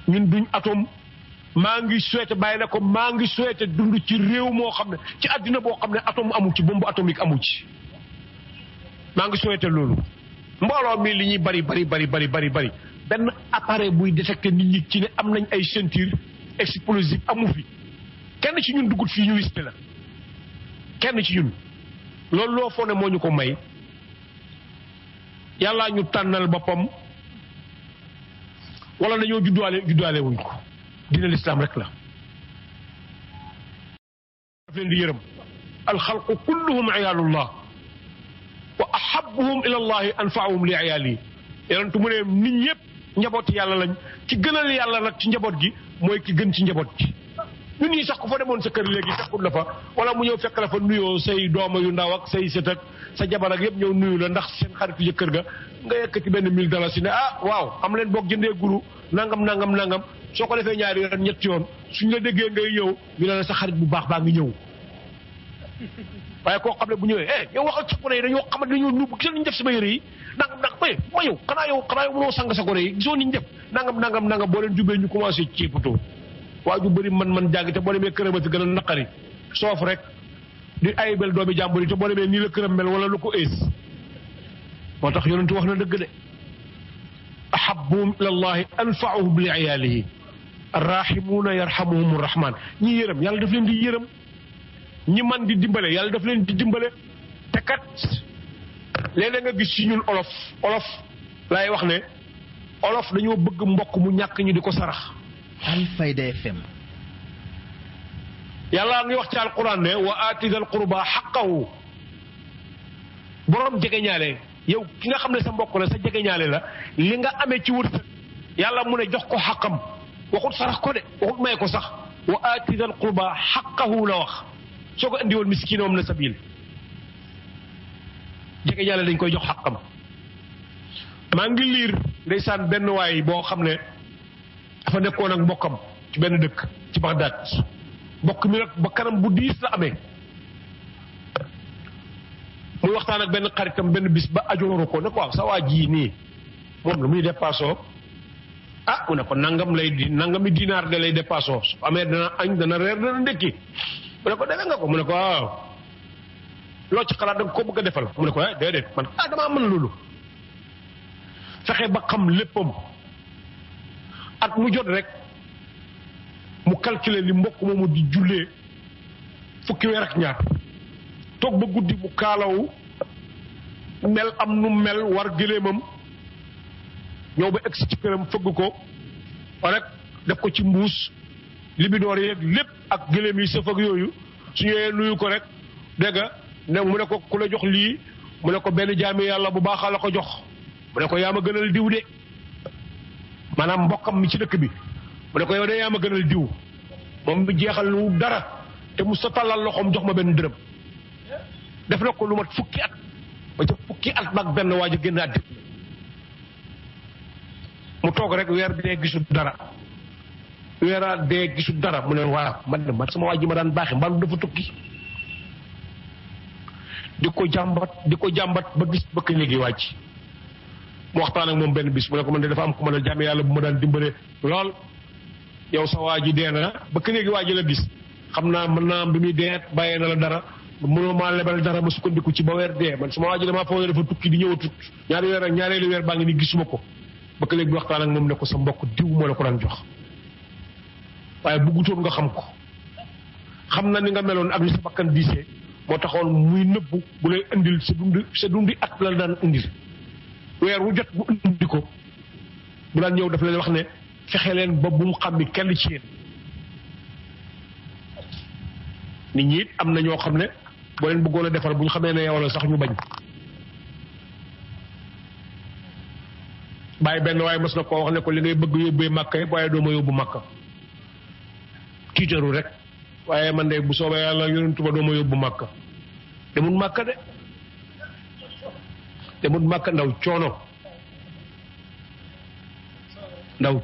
ñun duñ atome maa ngi souhaité bàyyi na ko maa ngi souhaité dund ci réew moo xam ne ci addina boo xam ne atome amu ci bombe atomique amu ci maa ngi souhaité loolu mbooloo mi li ñuy bari benn appareil buy détecté nit ñi ci ne am nañ ay ceinture explosive amu fi kenn ci ñun duggut fii ñu wiste la kenn ci ñun loolu loo foo ne moo ñu ko may yàllaa ñu tànnal boppam wala dañoo juddaale wuñ ko dina lislaam rek la daf leen di yërëm alxalqu kulluhum iyaalullah wa ahabuhum ila allahi anfaahum li iyaali yonentu mu ne nit ñëpp njabooti yàlla lañ ci gënal yàlla nag ci njaboot gi mooy ki gën ci njaboot gi ñun ñii sax ku fa demoon sa kër léegi fekkut la fa wala mu ñëw fekk la fa nuyoo say dooma yu ndaw ak say sët ak sa jabar ak yëpp ñëw nuyu la ndax seen xaritu jëkkër ga nga yëkkati benn 1000 dollars si ne ah waaw am leen boog jëndee guru nangam soo ko defee ñaari yoon ñetti yoon suñ la déggee ngay ñëw ñu ne la sa xarit bu baax baa ngi ñëw waaye koo xam ne bu ñëwee yow waxal sa gone yi dañoo xamante dañoo nubb gisal niñu def sama yére yi nangam ma yow xanaa yow mënoo sang sa gone yi gisoo niñu def nangam boo leen jubee ñu commencé ceepatoo waa ju bëri man jàngi te boo demee këram a fi gën a naqari soof rek di ayibel doomi jàmbur yi te boo demee nii la këram mel wala lu ko ees moo tax yonentu wax na dëgg de ahabbuhum ila allahi anfa'uhum li iyaalihi arrahimuuna yarhamuhumur rahman ñi yërëm yàlla daf leen di yërëm ñi man di dimbale yàlla daf leen di dimbale te kat léeg-léeg nga gis ci ñun olof laay wax ne olof dañoo bëgg mbokk mu ñàkk ñu di ko sarax. Alfayda FM. yàlla ngi wax ci alquran ne wa aati dal qurba xaqahu borom jegeñaale yow ki nga xam ne sa mbokk la sa jegeñaale la li nga amee ci wërsëg yàlla mu ne jox ko xaqam waxut sarax ko de waxut may ko sax wa aati dal qurba xaqahu la wax soo ko indi woon miskiin moom na sabil jegeñaale dañ koy jox xaqam. maa ngi liir ndeysaan benn waay boo xam ne dafa nekkoon ak mbokkam ci benn dëkk ci Bagdad mbokk mi nag ba kanam bu diis la amee muy waxtaan ak benn xaritam benn bis ba ajooru ko ne ko waaw sa waa ji nii moom la muy dépassoo mu ne ko nangami dinaar de lay dépassoo su amee dana añ dana reer dana ndekki mu ne ko defee nga ko mu ne ko waaw loo ci xalaat da nga ko bëgg a defal mu ne ko déedéet man damaa mën loolu fexe ba xam léppam at mu jot rek mu calculer li mbokk moomu di jullee fukki weer ak ñaar toog ba guddi mu kaalawu mel am nu mel war gëléemam ñëw ba egsi ci këram fëgg ko rek def ko ci mbuus libidoor yeeg lépp ak gëléem yi sëf ak yooyu su ñëwee nuyu ko rek dégg nga ne mu ne ko ku la jox lii mu ne ko benn jaami yàlla bu baax la ko jox mu ne ko yaa ma gënal diw de maanaam mbokkam mi ci dëkk bi mu ne ko yow de yaa ma gënal diw moom mi jeexal lu dara te mu sa tàllal loxoom jox ma benn dërëm def na ko lu mat fukki at ba ca fukki at nag benn waa ji génn àddina mu toog rek weer dee gisul dara weeraat dee gisul dara mu ne waaw man sama waa ji ma daan baaxee mbalu dafa tukki di ko jàmbat ba gis bëkk léegi wàcc mu waxtaan ak moom benn bis mu ne ko man de dafa am ku ma dal jaame yàlla bu ma daan dimbale lool yow sa waa ji dee na ba ka léegi waa ji la gis xam naa mën naa am bi muy dee bàyyee na la dara mënoo maa lebal dara ma sukkandiku ci ba weer dee man sama waa ji damaa foog ne dafa tukki di ñëwatut ñaari weer ak ñaareelu weer baa ngi ni gisuma ko ba ka léegi bi waxtaan ak moom ne ko sa mbokk diw moo la ko daan jox waaye bëggutoon nga xam ko xam na ni nga meloon ak ni sa bakkan diisee moo taxoon muy nëbbu bu lay indil sa dundi at la daan indil weer wu jot bu indi ko bu daan ñëw daf leen wax ne fexe leen ba bu mu xam ni kenn ci yéen nit ñi it am na ñoo xam ne boo leen bëggoon a defal bu ñu xamee ne yow la sax ñu bañ bàyyi benn waaye mos na koo wax ne ko li ngay bëgg yóbbee màkka yëpp waaye doo ma yóbbu màkka tiitaru rek waaye man de bu soobee yàlla yonentu ba doo ma yóbbu màkka demul màkka ndaw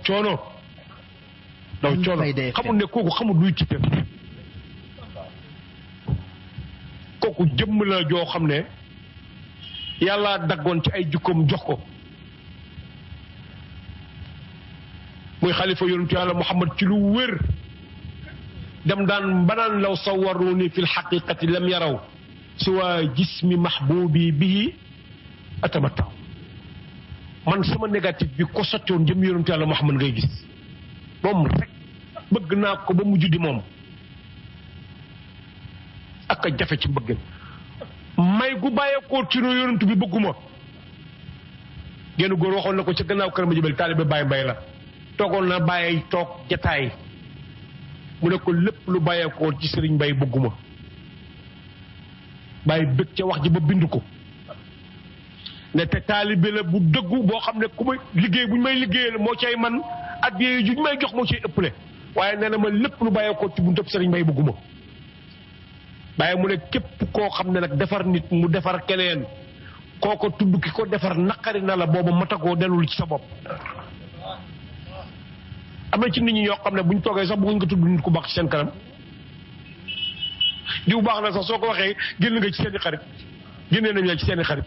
coono xamul ne kooku xamul luy tiital kooku jëmm la joo xam ne yàlla daggoon ci ay jukkoom jox ko muy xalifa yonentu yàlla Muhammad ci lu wér dem daan banaan law sawaruni fi lxaqiqati lam yaraw siwa jismi mahbubi bihi atamattaw man sama négatif bi ko sottoon jëm yonentu yàlla Muhammad ngay gis moom rek bëgg naa ko ba mujj di moom ak a jafe ci bëgg may gu bàyyeekoo ci no yonentu bi bëgguma genn góor waxoon na ko ca gannaaw kër ma jëbal taalibe Baay Mbay la toogoon na bàyyi toog jataay mu ne ko lépp lu bàyyeekoo ci sëriñ Mbay bëgguma bàyyi bëgg ca wax ji ba bind ko ne te taalibe la bu dëggu boo xam ne ku may liggéey bu ñu may liggéeyal moo cay man addiya ju ñu may jox moo cay ëppale waaye nee na ma lépp lu bàyyeekoo ci buntab sëriñ Mbay bëgguma bàyyi mu ne képp koo xam ne nag defar nit mu defar keneen kooko tudd ki ko defar naqari na la boobu matagoo delul ci sa bopp am na ci nit ñi ñoo xam ne bu ñu toogee sax bëgguñ ko tudd nit ku baax ci seen kanam diw baax na sax soo ko waxee génn nga ci seeni xarit génnee nañ la ci seeni xarit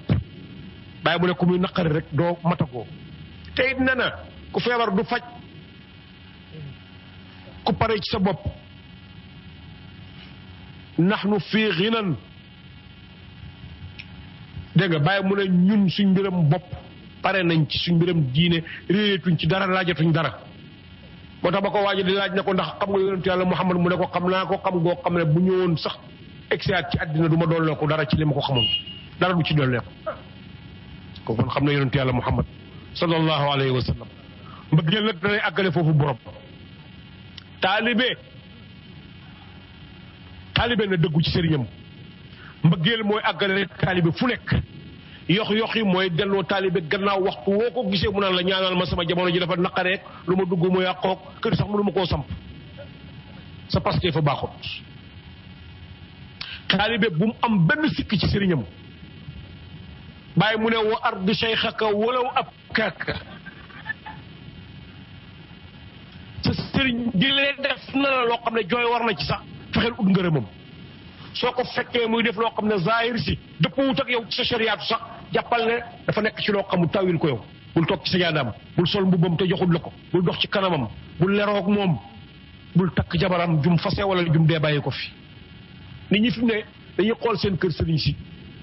bàyyi mu ne ku muy naqari rek doo matagoo te it ne na ku feebar du faj ku pare ci sa bopp nahnu fii ghinan dégg nga bàyyi mu ne ñun suñ mbiram bopp pare nañ ci suñ mbiram diine réereetuñ ci dara laajatuñ dara moo tax ba ko waaji di laaj ne ko ndax xam nga yonent yàlla Muhammad mu ne ko xam naa ko xam goo xam ne bu ñëwoon sax exaat ci àddina du ma doollee ko dara ci li ma ko xamoon dara du ci doollee ko kon xam na yonent yàlla Muhammad sallallahu alayhi wa sallam mbëggeel nag danay àggale foofu borom taalibe na dëggu ci sëriñam mbëggeel mooy àggale taalibe fu nekk yox yi mooy delloo taalibe gannaaw waxtu woo ko gisee mu naan la ñaanal ma sama jamono ji dafa naqareek lu ma dugg mu yàqoog kër sax mënu ma koo samp sa paste fa baaxut taalibe bu mu am benn sikk ci sëriñam bàyyi mu ne wa ardi cheikhaka walaw ab kaaka sa sëriñ di leen def na la loo xam ne jooy war na ci sax fexeel ut ngërëmam soo ko fekkee muy def loo xam ne zahir si dëppwut ak yow ci sa shariatu sax jàppal ne dafa nekk ci loo xamul tawil ko yow bul toog ci sa jaadaam bul sol mbubbam te joxul la ko bul dox ci kanamam bul leroog moom bul takk jabaram jum fase wala jum dee bàyyi ko fi nit ñi fi mu ne dañuy xool seen kër sëriñ si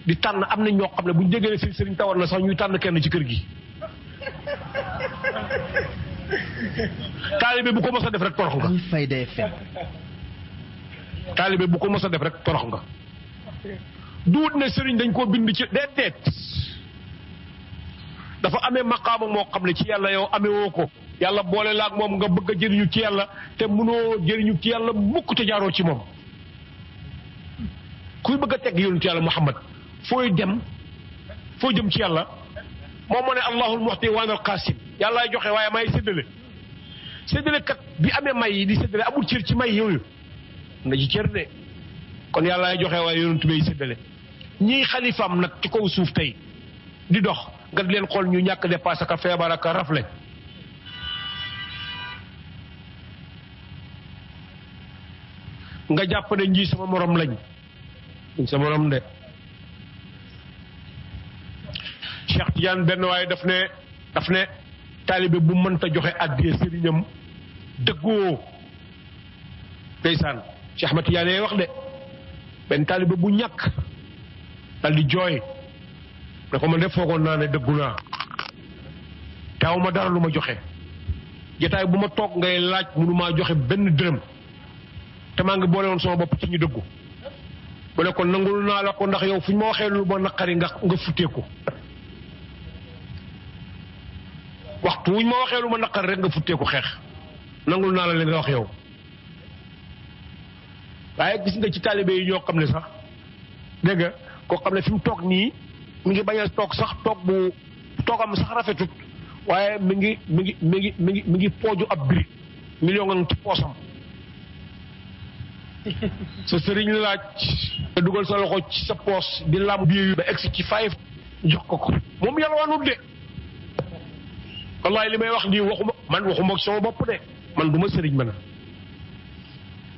di tànn am na ñoo xam ne bu ñu déggee ne seen sëriñ tawar na sax ñuy tànn kenn ci kër gi taalibe bu ko mos a def rek torox nga Alfayda FM taalibe bu ko mos a def rek torox nga duut ne sëriñ dañ koo bind ci déedéet dafa amee maqaama moo xam ne ci yàlla yow amee woo ko yàlla boole la ak moom nga bëgg a jëriñu ci yàlla te mënoo jëriñu ci yàlla mukk te jaaroo ci moom kuy bëgg a teg yonent yàlla Muhammad fooy dem foo jëm ci yàlla moom moo ne allahul muxti wa ana al qasim yàllaay joxe waaye may séddale kat bi amee may yi di séddale amul cër ci may yooyu na ci cër de kon yàllaay joxe waaye yonent bay séddale ñii xalifaam nag ci kaw suuf tey di dox nga di leen xool ñu ñàkk dépassé ka feebar ak rafle nga jàpp ne ñii sama morom lañ sa morom de Cheikh Tidiane benn waaye daf ne taalibe bu mënta joxe àddiyee sëriñam dëggoo ndeysaan Cheikh Ahmad Tidiane wax de benn taalibe bu ñàkk dal di jooy ne ko man de foogoon naa ne dëggu naa taaw ma dara lu ma joxe jotaay bu ma toog ngay laaj mënu maa joxe benn dërëm te maa ngi boole woon sama bopp ci ñu dëggu mu ne ko nangul naa la ko ndax yow fu ñu ma waxee lu ma naqari nga futteeku waxtu wuñ ma waxee lu ma naqari rek nga futteeku xeex nangul naa la li nga wax yow waaye gis nga ci taalibe yi ñoo xam ne sax dégg nga koo xam ne fi mu toog nii mi ngi bañ a toog sax toog bu toogam sax rafetut waaye mi ngi pooju ab birig million nga ci poosam sa sëriñ laaj nga dugal sa loxo ci sa poos di lam biir ba egsi ci 5 jox ko moom yàlla wanut de wallaay li may wax nii waxuma ak sama bopp de man du ma sëriñ man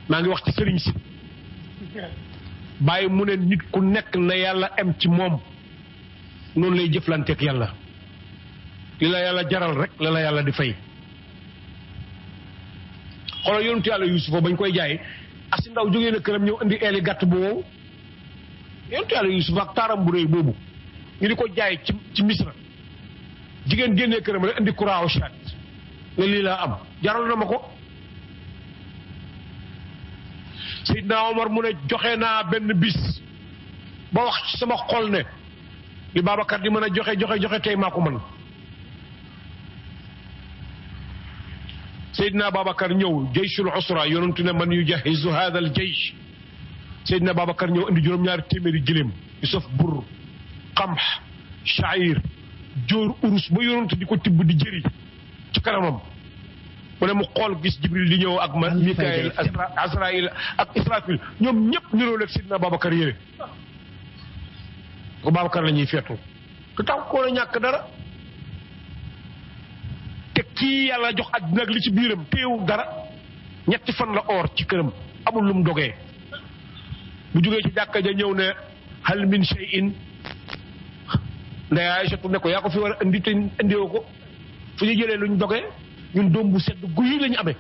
maa ngi wax ci sëriñ si bàyyi mu ne nit ku nekk na yàlla am ci moom noonu lay jëflanteek yàlla li la yàlla jaral rek la yàlla di fay xoolal yonentu yàlla Yuusufa bañ koy jaay asi ndaw jógee na këram ñëw indi eeli gàtt bu wow yonentu yàlla Yuusufa ak taaram bu réy boobu ñu di ko jaay ci Misra jigéen génnee këram rek indi kuraaw chat ne lii laa am jaral na ma ko Seydina Omar mu ne joxe naa benn bis ba wax ci sama xol ne li Babacar di mën a joxe tey maa ko mën Seydina Babacar ñëw jayshul usra yonentu ne man yujahizu hada al jaysh Seydina Babacar ñëw indi juróom-ñaari téeméeri gëléem yu saf bur qamh sha'ir jóor urus ba yonentu di ko tibb di jëri ci kanamam mu ne mu xool gis Jibril di ñëw ak Mikaayil Asraayil ak Israfil ñoom ñëpp niroo leeg Seydina Babacar yére ko Babacar la ñuy feetu te tax koo la ñàkk dara te kii yàlla jox àddina ak li ci biiram téewu dara ñetti fan la or ci këram amul lum dogee bu jógee ci jàkka ja ñëw ne hal min shay'in ndey Aysatu ne ko yaa ko fi war a indi te indiwoo ko fu ñu jëlee luñ dogee ñun doom bu sedd guy lañu amee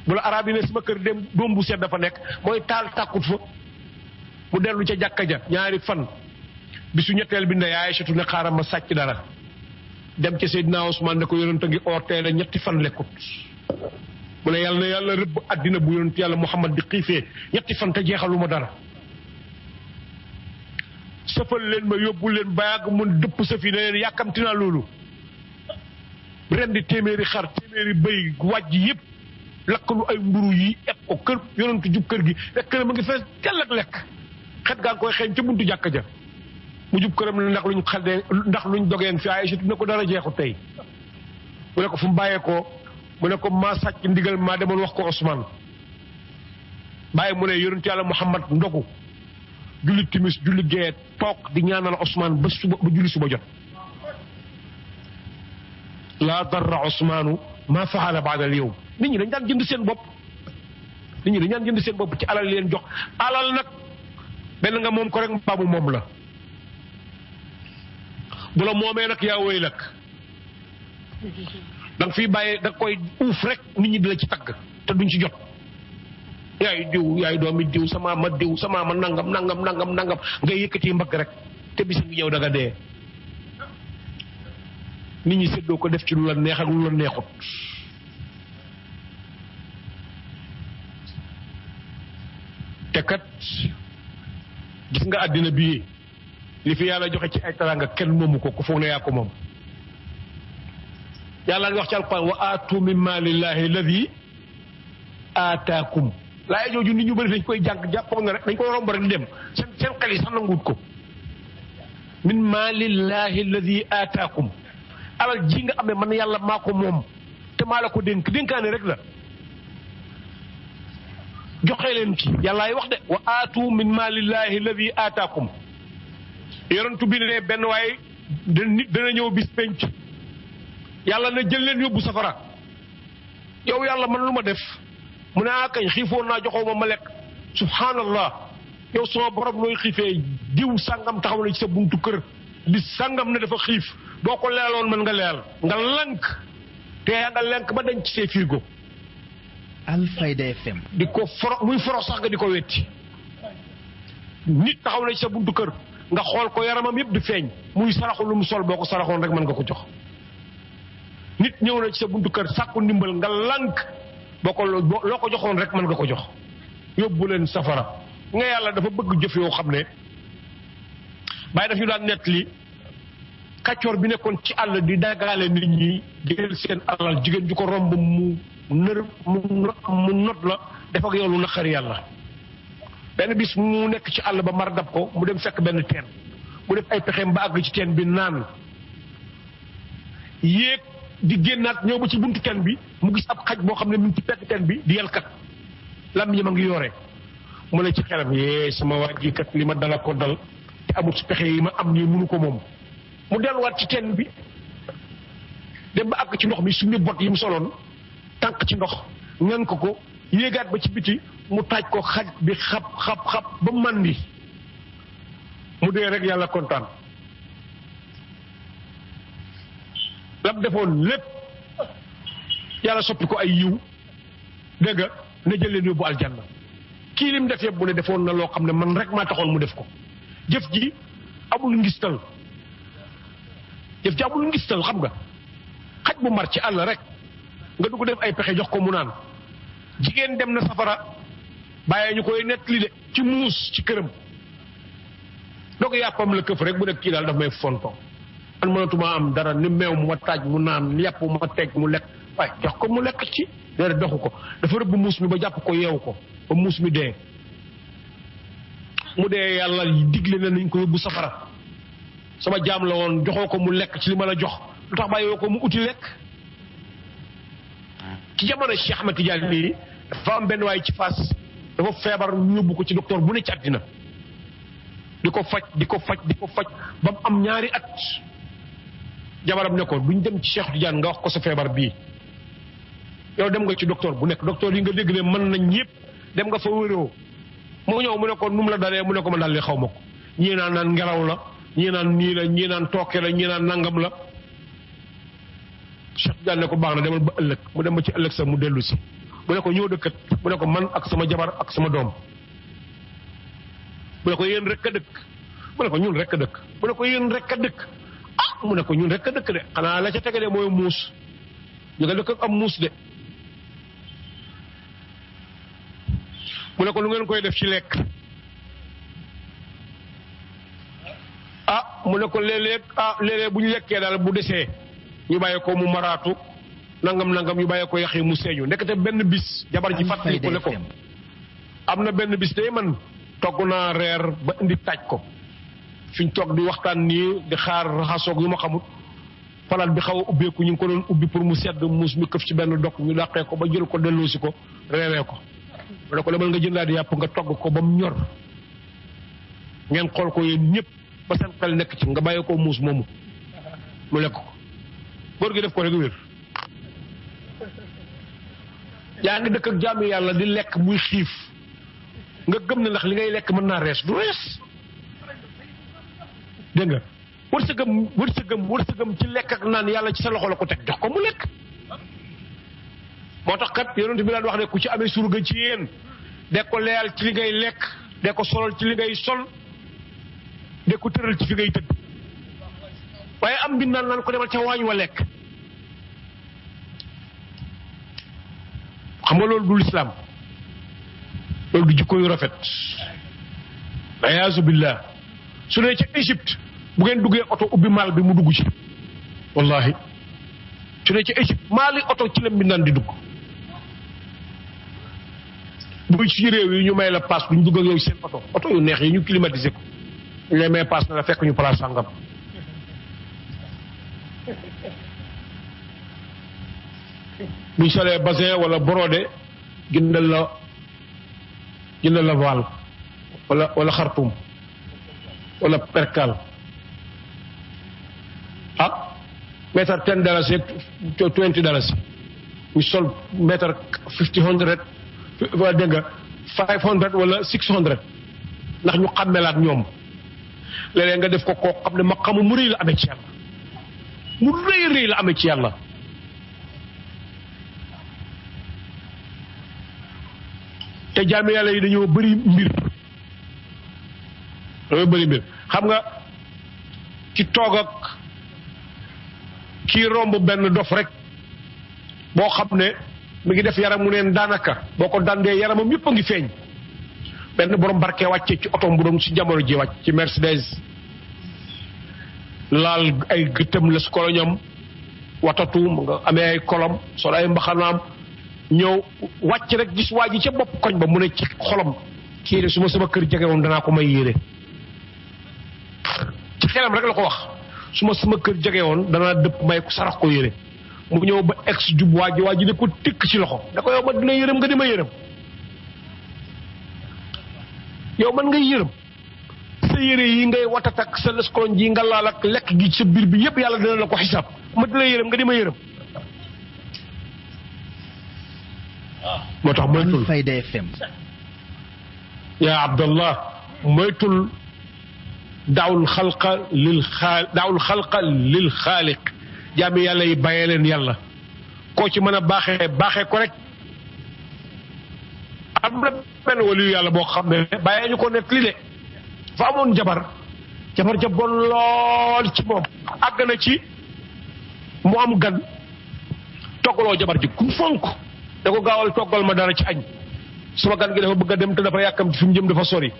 bu la arab yi ne sama kër dem doom bu sedd dafa nekk mooy taal tàkkut fa mu dellu ca jàkka ja ñaari fan bisu ñetteel bi ndey Aysatu ne xaaral ma sàcc dara dem ca Seydina Ousmane ne ko yonent a ngi or tey la ñetti fan lekkut mu ne yàlla na yàlla rëbb àddina bu yonent yàlla Muhammad di xiifee ñetti fan te jeexaluma dara sëfal leen ma yóbbu leen ba yàgg mun dëpp sa fi ne leen yàkkamti naa loolu ren di téeméeri xar téeméeri bëy wàjj yëpp lakkalu ay mburu yi eb ko kër yonentu jub kër gi fekk këram a ngi fees tell ak lekk xet gaa ngi koy xeeñ ca buntu jàkka ja mu jub këram ne ndax luñ dogeen fi ay ne ko dara jeexu tey mu ne ko fu mu bàyyeekoo mu ne ko maa sàcc ndigal maa demoon wax ko Ousmane bàyyi mu ne yonent yàlla Muhammad ndogu julli timis julli gee toog di ñaanal Ousmane ba julli suba jot laa darra Ousmaanu maa faala baada al yawm nit ñi dañ daan jënd seen bopp ci alal leen jox alal nag benn nga moom ko rek mbaamu moom la bu la moomee nag yaa wéy nag da nga fiy bàyyee da koy uuf rek nit ñi di la ci tagg te duñ ci jot yaay diw yaay doomi diw sama ma nangam nga yëkkati mbagg rek te bis ngi ñëw da nga dee nit ñi séddoo ko def ci lu la neex ak lu la neexut te kat gis nga àddina bii li fi yàlla joxe ci ay teraanga kenn moomu ko ku foog ne yaa ko moom yàlla ngi wax ci alquran wa aatu min maalillahi alladi aataakum laa jooju nit ñu bëri dañ koy jàng jàppoon na rek dañ koy romb rek di dem seen xel yi sax nanguwut ko min maalillahi alladi aataakum alal ji nga amee man yàlla maa ko moom te maa la ko dénkaane rek la joxe leen ci yàllaay wax de wa aatu min maalillahi alladi aataakum yonentu bi ne benn waaye nit dana ñëw bis penc yàlla na jël leen yóbbu safara yow yàlla man lu ma def mu ne kañ xiifoon naa joxoo ma lekk subhanallah yow sama borom nooy xiifee diw sàngam taxaw na ci sa buntu kër di sàngam ne dafa xiif boo ko leeloon mën nga leel nga lank te yaa nga lenk ba denc see frigo Alfayda FM di ko foro muy foro sax nga di ko wetti nit taxaw na ci sa buntu kër nga xool ko yaramam yëpp di feeñ muy saraxu lu mu sol boo ko saraxoon rek mën nga ko jox nit ñëw na ci sa buntu kër sàkku ndimbal nga lank boo ko loo ko joxoon rek mën nga ko jox yóbbu leen safara nga yàlla dafa bëgg jëf yoo xam ne bàyyi daf ñu daan nett li kàccoor bi nekkoon ci àll di dagaale nit ñi di jël seen alal jigéen ju ko romb mu not la def ak yow lu naqari yàlla benn bis mu nekk ci àll ba mar dab ko mu dem fekk benn teen mu def ay pexeem ba àgg ci teen bi naan yéeg di génnaat ñëw ba ci buntu teen bi mu gis ab xaj boo xam ne mu ngi ci pegg teen bi di yelkat lam yi ma ngi yore mu ne ci xelam yee sama waa ji kat li ma dala ko dal te amul ci pexe yi ma am nii mënu ko moom mu delluwaat ci teen bi dem ba àgg ci ndox mi suñu bot yi mu soloon tànk ci ndox ñan ko yéegaat ba ci biti mu taaj ko xaj bi xab ba màndi mu dee rek yàlla kontaan lam defoon lépp yàlla soppi ko ay yiw dégg nga ne jël leen yóbbu aljanna kii lim def yëpp bu ne defoon na loo xam ne man rek maa taxoon mu def ko jëf ji amul ngistal xam nga xaj bu mar ci àll rek nga dugg def ay pexe jox ko mu naan jigéen dem na safara bàyyee ñu koy nettali de ci muus ci këram doog yàppam la këf rek bu nekk kii daal daf may fonto man mënatuma am dara ni meew mu ma taaj mu naan yàpp ma teg mu lekk waaye jox ko mu lekk ci déedéet doxu ko dafa rëbb muus mi ba jàpp ko yeewu ko ba muus mi dee mu dee yàlla digle na nañ ko yóbbu safara sama jaam la woon joxoo ko mu lekk ci li ma la jox lu tax bàyyiwoo ko mu uti lekk ci jamono Cheikh Ahmed Tidiane nii dafa am benn waay ci Fass dafa feebar ñu yóbbu ko ci docteur bu ne ci àddina di ko faj ba mu am ñaari at jabaram ne ko duñ dem ci Cheikh Tidiane nga wax ko sa feebar bii yow dem nga ci docteur bu nekk docteur yi nga dégg ne mën nañ ñëpp dem nga fa wéroo mu ñëw mu ne ko nu mu la dalee mu ne ko ma daal li xaw ma ko ñii naan ngelaw la ñii naan nii la ñii naan tooke la ñii naan nangam la Cheikh Tidiane ne ko baax na demal ba ëllëg mu dem ba ci ëllëg sa mu dellu si mu ne ko ñoo dëkkat mu ne ko man ak sama jabar ak sama doom mu ne ko yéen rek a dëkk mu ne ko ñun rek a dëkk mu ne ko yéen rek a dëkk mu ne ko ñun rek a dëkk de xanaa la ca tege de mooy muus ñu nga dëkk ak am muus de mu ne ko lu ngeen koy def ci lekk mu ne ko léeg-léeg bu ñu lekkee daal bu desee ñu bàyyi ko mu maraatu nangam ñu bàyyi ko yax yi mu seeñu ndekete benn bis jabar ji fàttali ko ne ko am na benn bis day man togg naa reer ba indi taaj ko fi ñu toog di waxtaan nii di xaar raxasoog yu ma xamut palaat bi xaw a ubbeeku ñu ngi ko doon ubbi pour mu sedd muus mi këf ci benn dog ñu dàqee ko ba jël ko delloosi ko reeree ko mu ne ko demal nga jëndaat yàpp nga togg ko ba mu ñor ngeen xool ko yéen ñëpp ba seen xel nekk ci nga bàyyi ko muus moomu mu lekk ko góor gi def ko rek wér yaa ngi dëkk ak jaamu yàlla di lekk muy xiif nga gëm ne ndax li ngay lekk mën naa rees du rees dégg nga wërsëgam ci lekk ak naan yàlla ci sa loxo la ko teg jox ko mu lekk moo tax kat yonent bi daan wax ne ku ci amee surga ci yéen de ko leyal ci li ngay lekk de ko solal ci li ngay sol de ko tëral ci fi ngay tëdd waaye am mbindaan naan ko demal ca waañ wa lekk xam nga loolu du lislaam loolu du jikko yu rafet ayaasu billah su ne ca Égypte bu ngeen duggee oto ubbi maal bi mu dugg ci wallahi su ne ca Égypte maali oto ci la mbindaan di dugg bu ci réew yi ñu may la paas duñ dugg ak yow seen oto yu neex yi ñu climatisé ko ñu lay may paas na la fekk ñu place sàngam buñ solee bassin wala brodé jëndal la voile wala xartum wala percal mètre $10 $20 ñu sol mètre 500 wala dégg nga 500 wala 600 ndax ñu xàmmelaat ñoom léeg-léeg nga def ko koo xam ne ma xamu mu rëy la amee ci yàlla mu rëy la amee ci yàlla te jaami yàlla yi dañoo bëri mbir xam nga ci toog ak kii romb benn dof rek boo xam ne mi ngi def yaram mu neen daanaka boo ko dandee yaramam yëpp a ngi feeñ benn borom barke wàcce ci otom bu doon ci jamono ji wàcc ci Mercedes laal ay gëttam les koloñam watatu mu nga amee ay kolom sol ay mbaxanaam ñëw wàcc rek gis waa ji ca bopp koñ ba mu ne ci xolam kii de su ma sama kër jege woon danaa ko may yére ci xelam rek la ko wax su ma sama kër jege woon danaa dëpp may ko sarax ko yére mu ñëw ba ex jub waa ji ne ko tikk ci loxo da ko yow ma dina yërëm nga di ma yërëm yow man ngay yërëm sa yére yi ngay watatak sa leskoloñ ji nga laal ak lekk gi sa biir bi yëpp yàlla dina la ko xisaab ma dina yërëm nga di ma yërëm moo tax moytul Alfayda FM yaa Abdallah moytul daawul xalqa lil xaaliq jaami yàlla yi bàyyee leen yàlla koo ci mën a baaxee ko rek am na benn waliyu yàlla boo xam ne bàyyee ñu ko nekk li de fa amoon jabar ja bon lool ci moom àgg na ci mu am gan toggaloo jabar ji ku fonk da ko gaawal toggal ma dara ci añ sama gan gi dafa bëgg a dem te dafa yàkkam ci fi mu jëm dafa sori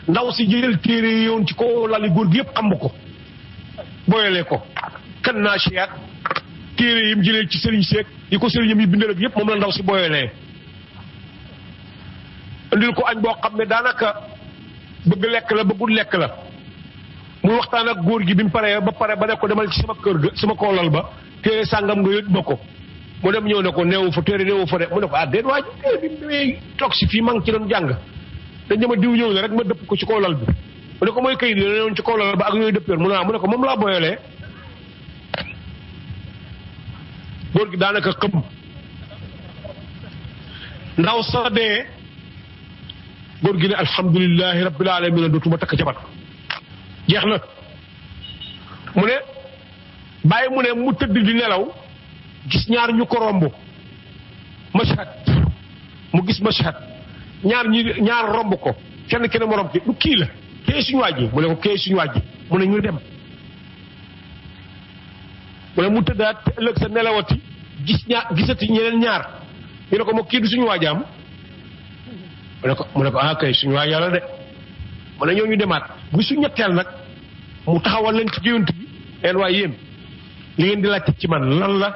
ndaw si jël téere yi yoon ci ko lali góor gi yëpp xam ko booyalee ko kan naa siyaat téere yi mu jëlee ci sëriñ seeg yi ko sëriñam yi bindal ak yëpp moom la ndaw si booyalee indil ko añ boo xam ne daanaka bëgg lekk la bëggul lekk la muy waxtaan ak góor gi bi mu paree ba ne ko demal ci sama kër ga sama kaw lal ba téere sàngam nga yët ma ko mu dem ñëw ne ko neewu fa téere neewu fa de mu ne ko déet waa ji téere bi may toog si fii maa ngi ci doon jàng dañ dama diw ñëw ne rek ma dëpp ko ci kaw lal bi mu ne ko mooy kayit yi la newoon ci kaw lal ba ak yooyu dëppeer mu ne ko moom laa boyalee góor gi daanaka xëm ndaw sa dee góor gi ne alhamdulilahi rabbil alamin dootuma takk jabar jeex na mu ne bàyyi mu ne mu tëdd di nelaw gis ñaar ñu ko romb mashhad mu gis mashhad ñaar romb ko kenn mu romb ki lu kii la kee suñu waaj ji mu ne ko kee suñu waaj ji mu ne ñu dem mu ne mu tëddaat ëllëg sa nelawati gisati ñeneen ñaar ñu ne ko moo kii du suñu waajaam mu ne ko ah kay suñu waa yàlla de mu ne ñoo ñu demaat bu su ñetteel nag mu taxawal leen ci géwant bi leen waaye yéen li ngeen di laajte ci man lan la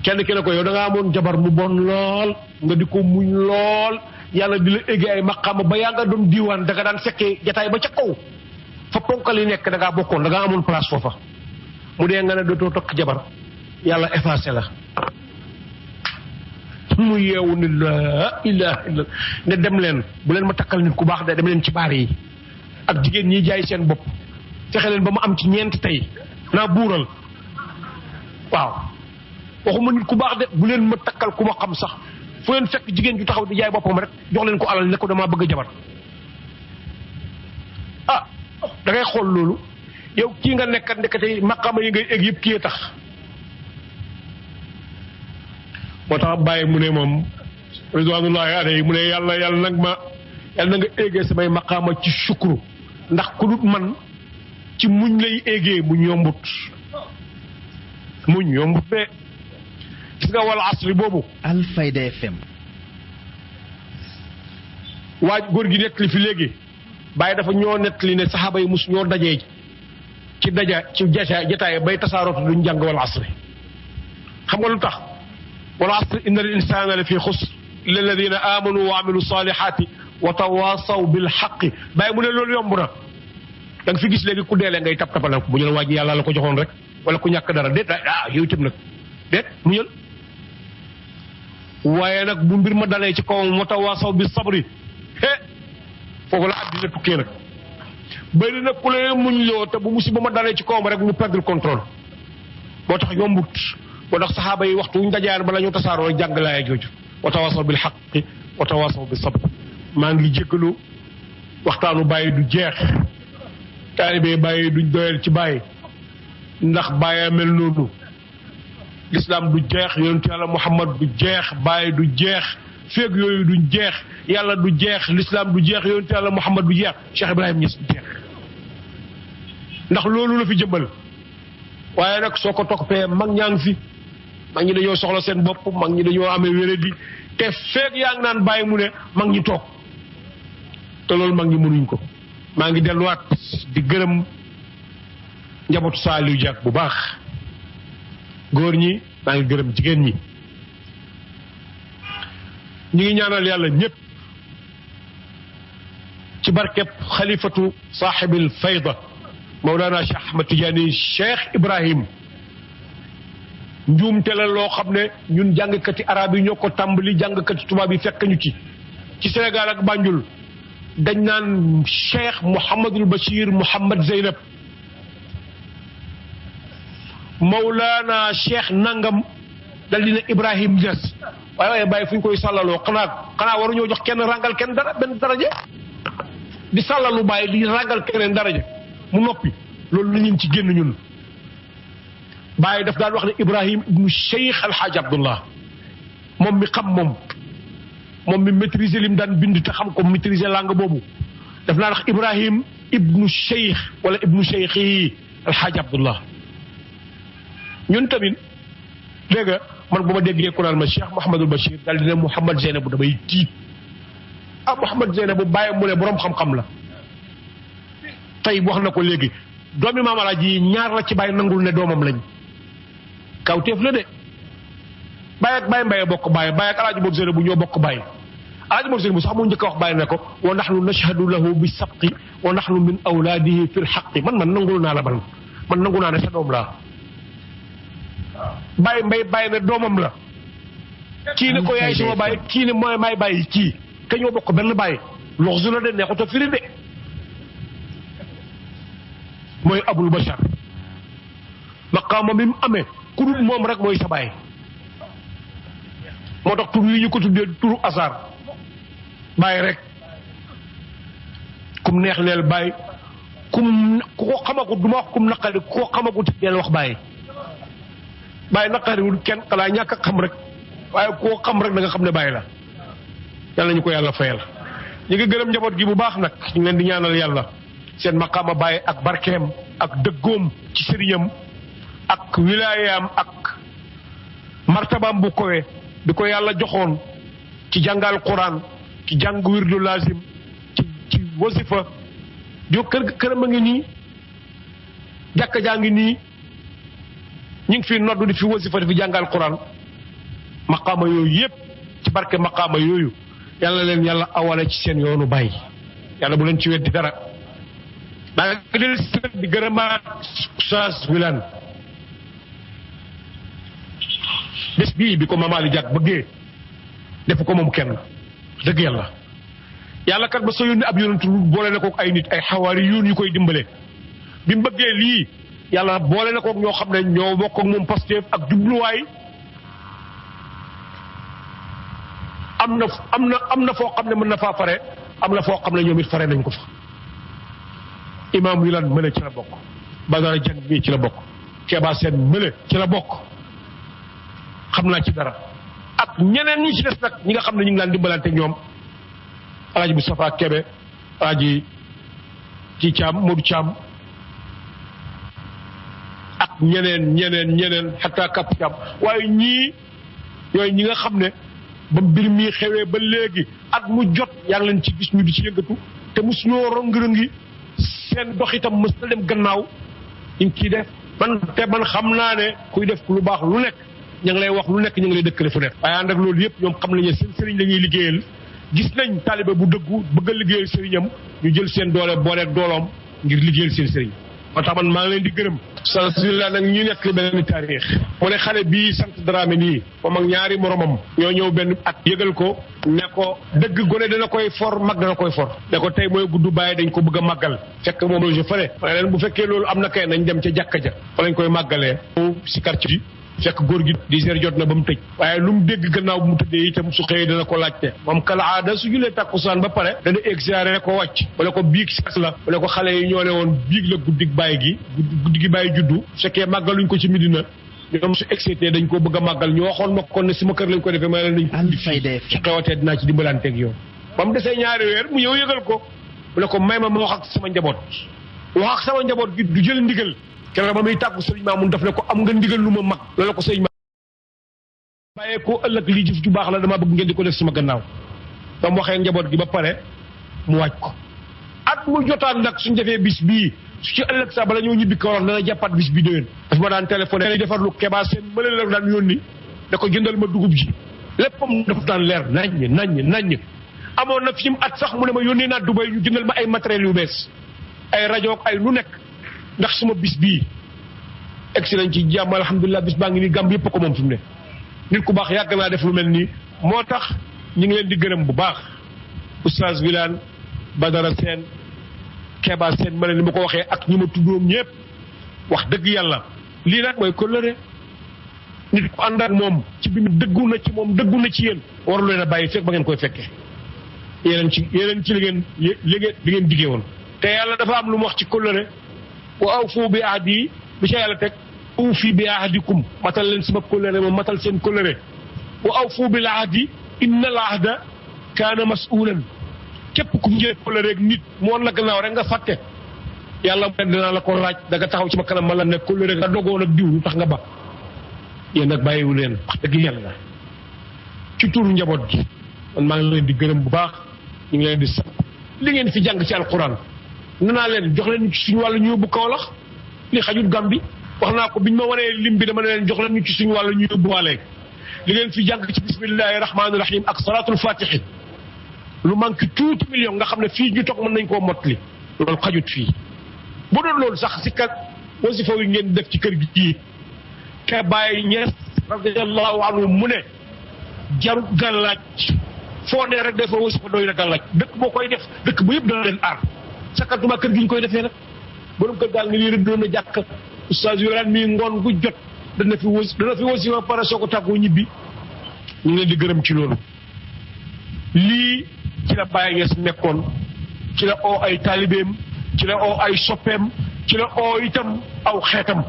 kenn ki ne ko yow da nga amoon jabar mu bon lool nga di ko muñ lool yàlla di la égg ay maqaama ba yaa nga doon diiwaan da nga daan fekkee jataay ba ca kaw fa ponkal yi nekk da ngaa bokkoon da ngaa amoon place foofa mu dee nga ne dootoo tokk jabar yàlla effacé la mu yeewu ni la ilaha illa ne dem leen bu leen ma takkal nit ku baax de dem leen ci baar yi ak jigéen ñi jaay seen bopp fexe leen ba ma am ci ñeent tey naa buural waaw waxuma nit ku baax de bu leen ma takkal ku ma xam sax fu leen fekk jigéen ju taxaw di jaay boppam rek jox leen ko alal ne ko damaa bëgg a jabar ah da ngay xool loolu yow kii nga nekkat ndekete maqaama yi ngay egg yëpp kii tax moo tax bàyyi mu ne moom ridwanullahi alayhi mu ne yàlla nag ma yàlla na nga éegee samay maqaama ci sukru ndax ku dut man ci muñ lay éegee muñ yombut de gis nga wal asri boobu Alfayda FM waaj góor gi nettali fi léegi bàyyi dafa ñoo nettali ne saxaaba yi mus ñoo dajee ci jataay bay tasaarootu duñ jàng wal asri xam nga lu tax wal asri inna al insana la fi xusr illa alladina amanu wa amilu salihati wa tawasaw bil xaqi bàyyi mu ne loolu yomb na da nga fi gis léegi ku deelee ngay tap-tapal bu ñu la waaj yàlla la ko joxoon rek wala ku ñàkk dara déet yow itam nag déet mu ñël waaye nag bu mbir ma dalee ci kawam wa tawasaw bi sabri foofu la àddina tukkee nag bëri nag ku leen muñ loo te bu musiba ma dalee ci kawam rek mu perdre contrôle moo tax yombut moo tax saxaaba yi waxtu wuñ dajaan bala ñu tasaaroo jàng laaya jooju wa tawasaw bil xaqi wa tawasaw bi sabr maa ngi jéggalu waxtaanu bàyyi du jeex taalibe bàyyi duñ doyal ci bàyyi ndax bàyyi mel noonu l'islam du jeex yonentu yàlla Muhammad du jeex bàyyi du jeex feeg yooyu duñ jeex yàlla du jeex l'islam du jeex yonentu yàlla Muhammad du jeex Cheikh Ibrahim Niass du jeex ndax loolu la fi jëmbal waaye nag soo ko toppee mag ñaa ngi fi mag ñi dañoo soxla seen bopp mag ñi dañoo amee wéradi te feeg yaa ngi naan bàyyi mu ne mag ñi toog te loolu mag ñi mënuñ ko maa ngi delluwaat di gërëm njabootu Saliou Diack bu baax góor ñi maa ngi gërëm jigéen ñi ñu ngi ñaanal yàlla ñëpp ci barkeb xalifatu saaxibil fayda Mawlana Cheikh Ahmad Tidiane Cheikh Ibrahim njuumte la loo xam ne ñun jàngkati arab yi ñoo ko tàmbali jàngkati tubaab yi fekk ñu ci Sénégal ak Banjul dañ naan Cheikh Mouhamadul Bachir Mouhamad Zeynab Mawlana Cheikh Nangam dal dina Ibrahim Niass waaye bàyyi fu ñu koy sàllaloo xanaa waruñoo jox kenn rangal kenn dara benn daraja di sàllalu bàyyi di rangal keneen daraja mu noppi loolu la ñu ci génn ñun bàyyi daf daan wax ne Ibrahim ibnu Cheikh Alhaaj Abdullah moom mi xam moom mi maîtriser lim daan bind te xam ko maîtriser langue boobu daf daan wax Ibrahim ibnu Cheikh wala ibnu Cheikh yi Alhaaj Abdullah ñun tamit dégg nga man bu ma déggee ku naan ma Cheikh Mouhamadul Bachir daal dina Mouhamad Zeynab damay tiit Mouhamad Zeynab bàyyi mu ne borom xam-xam la tey wax na ko léegi doomi maam Alaaji ñaar la ci bàyyi nangul ne doomam lañ kawteef la de bàyyi ak bàyyi mbaye bokk bàyyi ak Alaaji Mor Zeynab bu ñoo bokk bàyyi Alaaji Mor Zeynab bu sax moo njëkk a wax bàyyi ne ko wa nahnu nashhadu lahu bi sabqi wa nahnu min awlaadihi fi lxaqi man nangul naa la man nangu naa ne sa doom laa bàyyi mbay bàyyi ne doomam la kii ne ko yaay sama bàyyi kii ne mooy may bàyyi kii te ñoo bokk benn bàyyi loxsu la de neexut a firi de mooy abul bashar maqaama mi mu amee ku dul moom rek mooy sa bàyyi moo tax tur yi ñu ko tuddee turu asar bàyyi rek kum neex leel bàyyi ku ko xamagut du ma wax kum naqari ku ko xamagut deel wax bàyyi bàyyi naqariwul kenn xalaa ñàkk a xam rek waaye koo xam rek da nga xam ne bàyyi la yàlla ñu ko yàlla fayal ñu ngi gërëm njaboot gi bu baax nag ñu ngi leen di ñaanal yàlla seen maqaama bàyyi ak barkeem ak dëggoom ci sëriñam ak wilaayaam ak martabaam bu kowe bi ko yàlla joxoon ci jàngal Quran ci jàng wirdu lazim ci wasifa jo këram a ngi nii jàkka jaa ngi nii ñu ngi fi noddu di fi wasifa di fi jàngal Quran maqaama yooyu yëpp ci barke maqaama yooyu yàlla leen yàlla awale ci seen yoonu bàyyi yàlla bu leen ci weddi dara daa nga del di gërëmaat Oustaz Wilane bés bii bi ko Mamaali Diack bëggee def ko moom kenn dëgg yàlla kat ba soo yónni ab yonentu boole na kook ay nit ay xawaari yoon yu koy dimbale bi mu bëggee lii yàlla boole na kook ñoo xam ne ñoo bokk ak moom Pastef ak jubluwaay am na foo xam ne mën na faa fare am na foo xam ne ñoom it fare nañ ko fa Imam Wilane mële ci la bokk Badara Dieng mii ci la bokk Keba Sène mële ci la bokk xam naa ci dara ak ñeneen ñi ci des nag ñi nga xam ne ñu ngi daan dimbalante ñoom Alaaji Moustapha Kebe Alaaji ci Thiam Modou Thiam ak ñeneen xataa Kap Thiam waaye ñii yooyu ñi nga xam ne ba mbir mi xewee ba léegi at mu jot yaa ngi leen ci gis ñu di ci yëngatu te mosu ñoo rëng-rëngi seen dox itam mës na dem gannaaw ñu ngi ciy def man xam naa ne kuy def lu baax lu nekk ñu ngi lay wax lu nekk ñu ngi lay dëkkale fu nekk waaye ànd ak loolu yëpp ñoom xam nañu seen sëriñ la ñuy liggéeyal gis nañ taalibe bu dëggu bëgg a liggéeyal sëriñam ñu jël seen doole booleeg dooloom ngir liggéeyal seen sëriñ moo tax man maa ngi leen di gërëm alhamdulilah nag ñu nekk benn taarix mu ne xale bii sant Dramé nii moom ak ñaari moromam ñoo ñëw benn at yëgal ko ne ko dëgg gone dana koy for mag dana koy for ne ko tey mooy gudd bàyyi dañ ko bëgg a màggal fekk moom loge fële ma ne leen bu fekkee loolu am na kay nañ dem ca jàkka ja fa lañ koy màggalee si quartier bi fekk góor gi 10 heures jot na ba mu tëj waaye lu mu dégg gannaaw bu mu tëddee itam su xëyee dana ko laajte moom kala aada su julee takkusaan ba pare dana exagéré ko wàcc wala ko biig sas la wala ko xale yi ñoo ne woon biig la guddig bàyyi gi guddi gi bàyyi juddu su fekkee màggaluñ ko ci Medina ñoom su excité dañ ko bëgg a màggal ñu waxoon ma kon ne sama kër lañ ko defee ma leen dañ ko ci xewatee dinaa ci dimbalanteeg yow ba mu desee ñaari weer mu ñëw yëgal ko mu ne ko may ma wax ak sama njaboot gi du jël ndigal keroog ba muy tàggu sëriñ Mamoun daf ne ko am nga ndigal lu ma mag loolu ko sëriñ Mamoun bàyyee ko ëllëg lii jëf ju baax la dama bëgg ngeen di ko def sama gannaaw ba mu waxee njaboot gi ba pare mu waaj ko at mu jotaan nag suñ defee bis bii su ci ëllëg sax bala ñoo ñibbi ko wax dana jàppaat bis bi déwén daf ma daan téléphoné lay defar lu Keba Sène mële la daan yónni da ko jëndal ma dugub ji léppam dafa daan leer naññ amoon na fi mu at sax mu ne ma yónnee naa Dubaï ñu jëndal ma ay matériels yu bees ay rajo ay lu nekk ndax suma bis bii excellent ci jàmm alhamdulilah bis baa ngi nii Gàmbi yëpp ko moom fi mu ne nit ku baax yàgg naa def lu mel nii moo tax ñu ngi leen di gërëm bu baax Oustaz Wilane Badara Sène Keba Sène ma ne ni ma ko waxee ak ñi ma tuddoom ñëpp wax dëgg yàlla lii nag mooy kóllëre nit ku ànd ak moom ci bi dëggu na ci moom dëggu na ci yéen waru leen a bàyyi fekk ba ngeen koy fekkee yeneen ci li ngeen diggee woon te yàlla dafa am lu mu wax ci kóllëre wa awfu bi ahdi bi ca yàlla teg awfi bi ahdikum matal leen sama kóllëre ma matal seen kóllëre wa awfu bil ahdi inna al ahda kaana mas'ulan képp ku njëkk kóllëre ak nit mu woon la gannaaw rek nga fàtte yàlla mu dinaa la ko laaj da nga taxaw ci ma kanam ma la ne kóllëre nga dogoon ak diw lu tax nga ba yéen nag bàyyiwu leen wax dëgg yàlla ci turu njaboot gi man maa ngi leen di gërëm bu baax ñu ngi leen di sant li ngeen fi jàng ci alquran nanaa leen jox leen ci suñu wàllu ñu yóbbu Kaolack li xajut Gàmbi wax naa ko biñ ma wanee lim bi dama ne leen jox leen ñu ci suñu wàllu ñu yóbbu waale li ngeen fi jàng ci bismillahi rahmaani rahim ak salaatul fatihi lu manque tuuti million nga xam ne fii ñu toog mën nañ koo mottali loolu xajut fii bu doon loolu sax si kat wasifa yi ngeen def ci kër gi te bàyyi ñees radiyallahu anhu mu ne jarut gàllaaj foo ne rek dafa wasifa doy na gàllaaj dëkk boo koy def dëkk bu yëpp dana leen aar sakatuma kër gi ñu koy defee nag borom kër gaal ngi lii rek doon na jàkk Oustaz Wilane mii ngoon gu jot dana fi wasifa pare soo ko tàggoo ñibbi ñu ngi leen di gërëm ci loolu lii ci la Baye Niass nekkoon ci la oo ay taalibeem ci la oo ay soppeem ci la oo itam aw xeetam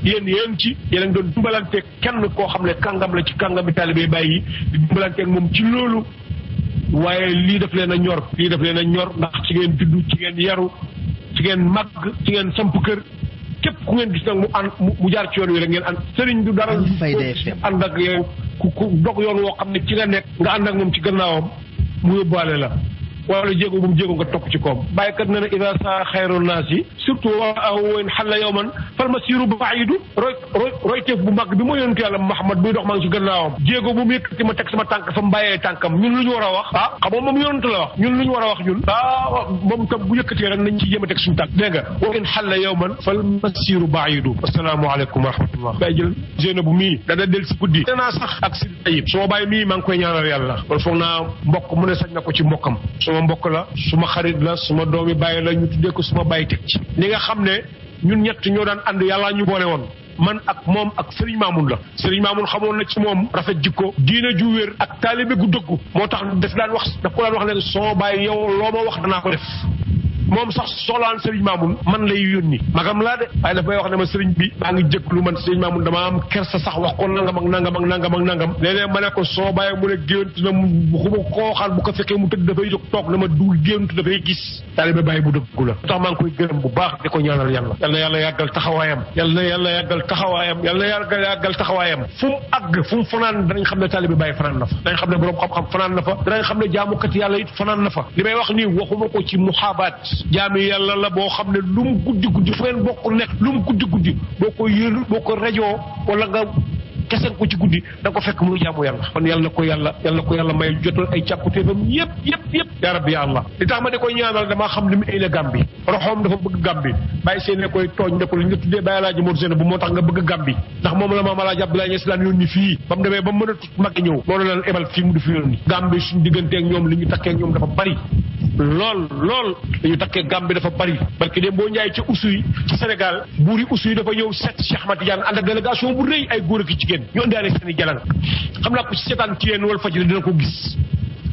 yéen ci yéen a ngi doon dimbalanteeg kenn koo xam ne kàngam la ci kàngami taalibe Baye yi di dimbalanteeg moom ci loolu waaye lii daf leen a ñor ndax ci ngeen juddu ci ngeen yaru ci ngeen màgg ci ngeen samp kër képp ku ngeen gis nag mu jaar ci yoon wi rek ngeen ànd sëriñ du dara ànd ak yow ku dog yoon woo xam ne ci nga nekk nga ànd ak moom ci gannaawam mu yóbbaale la wala jéego bu mu jéego nga topp ci koom bàyyikat na ne ida sa xayru naas yi surtout waawooen xalla yowman fal masiru baidu royteef bu mag bi moo yonentu yàlla Muhammad buy dox maa ngi ci gannaawam jéego bu mu yëkkati ma teg sama tànk fa mu bàyyee tànkam ñun lu ñu war a wax xam nga moom yonentu la wax ñun lu ñu war a wax ñun moom tam bu yëkkatee rek nañ ci jéem a teg suñu tànk dégg nga waawooen xalla yowman fal masiru baidu asalaamaaleykum wa rahmatullah bay jël géne bu mii dana del si guddi danaa sax ak si tayib suma bàyyi mii maa ngi koy ñaanal yàlla kon foog naa mbokk mu ne sañ na ko ci mbokkam suma mbokk la suma xarit la suma doomi bàyyi la ñu tuddee ko suma bàyyi teg ci li nga xam ne ñun ñett ñoo daan ànd yàlla ñu boole woon man ak moom ak Serigne Mamoun la Serigne Mamoun xamoon na ci moom rafet jikko diina ju wér ak taalibe gu dëggu moo tax daf ko daan wax ne soo bàyyi yow loo ma wax danaa ko def moom sax soxlaan Serigne Mamoun man lay yónni magam laa de waaye daf may wax ne ma Serigne bi maa ngi jëklu man Serigne Mamoun dama am kersa sax wax ko nangam ak nangam ak nangam ak nangam léeg-léeg ma ne ko soo bàyyi mu ne géwant na bu koo xaar bu ko fekkee mu tëdd dafay jóg toog na ma dugg géwant dafay gis taalibe bàyyi bu dëggu la tax maa ngi koy gërëm bu baax di ko ñaanal yàlla yal na yàlla yàggal taxawaayam yal na yàlla yàggal taxawaayam yal na yàggal taxawaayam fu mu àgg fu mu fanaan danañ xam ne taalibe bàyyi fanaan na fa danañ xam ne borom xam-xam fanaan na fa danañ xam ne jaamukat yàlla it fanaan na fa li may wax nii waxuma ko ci muhaabaat jaami yàlla la boo xam ne lu mu guddi fu ngeen bokk nekk lu mu guddi boo ko yël boo ko rajoo wala nga keseen ko ci guddi da nga ko fekk muy jaamu yàlla kon yàlla na ko yàlla may jotal ay càkkutéefam yëpp yaa rabbi ya allah li tax ma ne koy ñaanal damaa xam li mu ay la Gàmbi roxoom dafa bëgg Gàmbi bàyyi seen ne koy tooñ ne ko li nga tuddee Baye Alaaji Mor Sene bu moo tax nga bëgg Gàmbi ndax moom la maam Alaaji Abdoulaye Niass laan yónni fii ba mu demee ba mën a tut mag ñëw loolu leen ebal fii mu di fi yónni Gàmbi suñu digganteeg ñoom li ñu takkee ñoom dafa bari lool li ñu takkee Gàmbi dafa bari parce que dem boo njaay ci Oussouye ci Sénégal buuri Oussouye dafa ñëw seet Cheikh Ahmad Tidiane ànd ak délégation bu rëy ay góor ak jigéen ñu indaale seen i jalang xam naa ko ci seetaan ci yéen wal fajri dina ko gis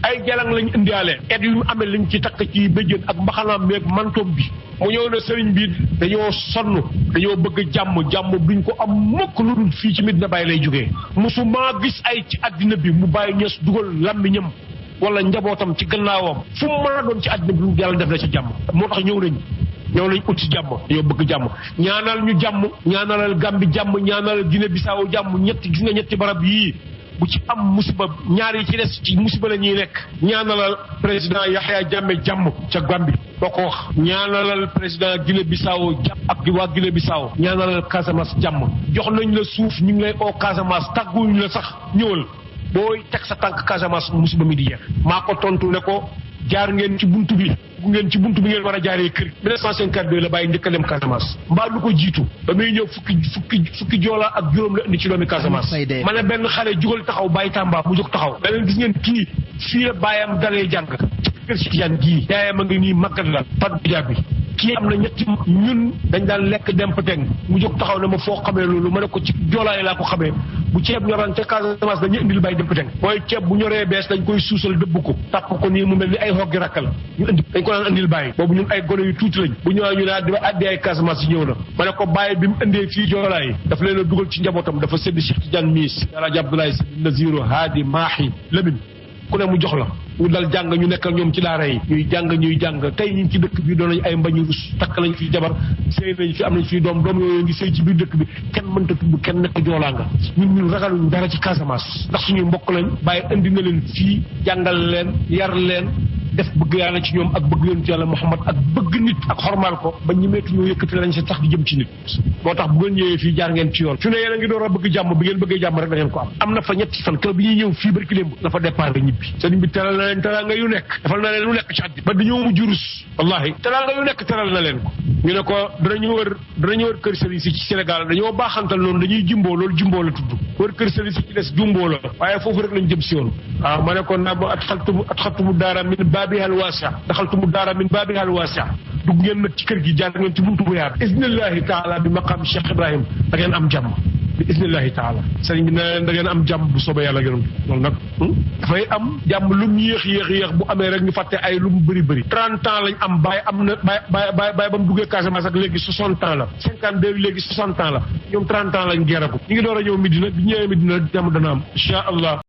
ay jalang lañ indiaale et yu mu amee lañ ci takk ci béjjën ak mbaxanaam meeg mantoom bi mu ñëw ne sëriñ bi dañoo sonn dañoo bëgg jàmm duñ ko am mukk lu dul fii ci Medina Baye lay jógee musuma gis ay ci àddina bi mu bàyyi ñes dugal làmmiñam wala njabootam ci gannaawam fu mu mën a doon ci àddina bi lu yàlla def na ci jàmm moo tax ñëw nañ ut ci jàmm dañoo bëgg jàmm ñaanal ñu jàmm ñaanalal Gàmbi jàmm ñaanalal Guinée Bissau jàmm gis nga ñetti barab yii bu ci am musiba ñaar yi ci des ci musiba la ñuy nekk ñaanalal président Yahya Jammeh jàmm ca Gàmbi boo ko wax ñaanalal président Guinée Bissau jàmm ak waa Guinée Bissau ñaanalal Casamance jàmm jox nañ la suuf ñu ngi lay oo Casamance tàgguñu la sax ñëwal booy teg sa tànk Casamance musiba mi di jeex maa ko tontu ne ko jaar ngeen ci buntu bi ngeen war a jaaree kër 1952 la bàyyi njëkk a dem Casamance mbaa lu ko jiitu ba muy ñëw fukki joolaa ak juróom la indi ci doomi Casamance ma ne benn xale jugal taxaw bàyyi Tamba mu jóg taxaw da leen gis ngeen kii fii la bàyyam dalee jàng kër si Tijaan gii yaayam a ngi nii màggat la Fatou Diab bi kii am na ñetti ñun dañ daan lekk dempateng mu jóg taxaw ne ma foo xamee loolu ma ne ko ci joolaay laa ko xamee bu ceeb ñoraan ca Casamance dañuy indil bàyyi dempateng mooy ceeb bu ñoree bees dañ koy suusal dëbb ko tàpp ko nii mu mel ni ay xoggi rakkal ñu indi dañ ko daan indil bàyyi boobu ñun ay gone yu tuuti lañ bu ñëwee ñu ne addi ay Casamance yi ñëw na ma ne ko bàyyi bi mu indee fii joolaay daf leen a dugal ci njabootam dafa sédd Cheikh Tidiane Miis Alaaji Abdoulaye Sy Naziru Haadi Maahi Lamine ku ne mu jox la ñu dal jàng ñu nekk ak ñoom ci daara yi ñuy jàng tey ñu ci dëkk bi doon nañ ay mbañu rus takk nañ fi jabar sëy nañ fi am nañ fi doom yooyu ngi sëy ci biir dëkk bi kenn mënta tudd kenn nekk joolaa nga ñun ragaluñ dara ci Casamance ndax suñuy mbokk lañ bàyyi indi na leen fii jàngal leen yar leen def bëgg yàlla ci ñoom ak bëgg yonent yàlla Muhammad ak bëgg nit ak xormaal ko ba ñu meetu ñoo yëkkati lañ sa tax di jëm ci nit moo tax bu ngeen ñëwee fii jaar ngeen ci yoon fi ne yéen a ngi door a bëgg jàmm bi ngeen bëggee jàmm rek da ngeen ko am na fa ñetti fan kër bi ñuy ñëw fii barki démb la fa départ ñibbi sëriñ bi teral na leen teral nga yu nekk defal na leen lu nekk ci àddina ba dañoo mujj rus wallahi teral nga yu nekk teral na leen ko ñu ne ko danañu wër kër sëriñ si ci Sénégal dañoo baaxantal noonu dañuy jimboo loolu jimboo la tudd wër kër sëriñ si ci des jumboo la waaye foofu rek lañ jëm si yoon waaw ma ne ko naa ba atxaltumu daara min baabihal waasi' daxaltumu daara min baabihal waasi' dugg ngeen nag ci kër gi jaar ngeen ci buntu bu yaatu isnillahi taala bi maqam Cheikh Ibrahim da ngeen am jàmm bi isnillahi taala sëriñ bi ne leen da ngeen am jàmm bu soobee yàlla gënam loolu nag dafay am jàmm lu mu yéex bu amee rek ñu fàtte ay lu mu bëri 30 ans lañ am bàyyi am na bàyyi ba mu duggee Casamance ak léegi 60 ans la 52 léegi 60 ans la ñoom 30 ans lañ geragu ñu ngi door a ñëw Medina bi ñëwee Medina jàmm dana am incha allah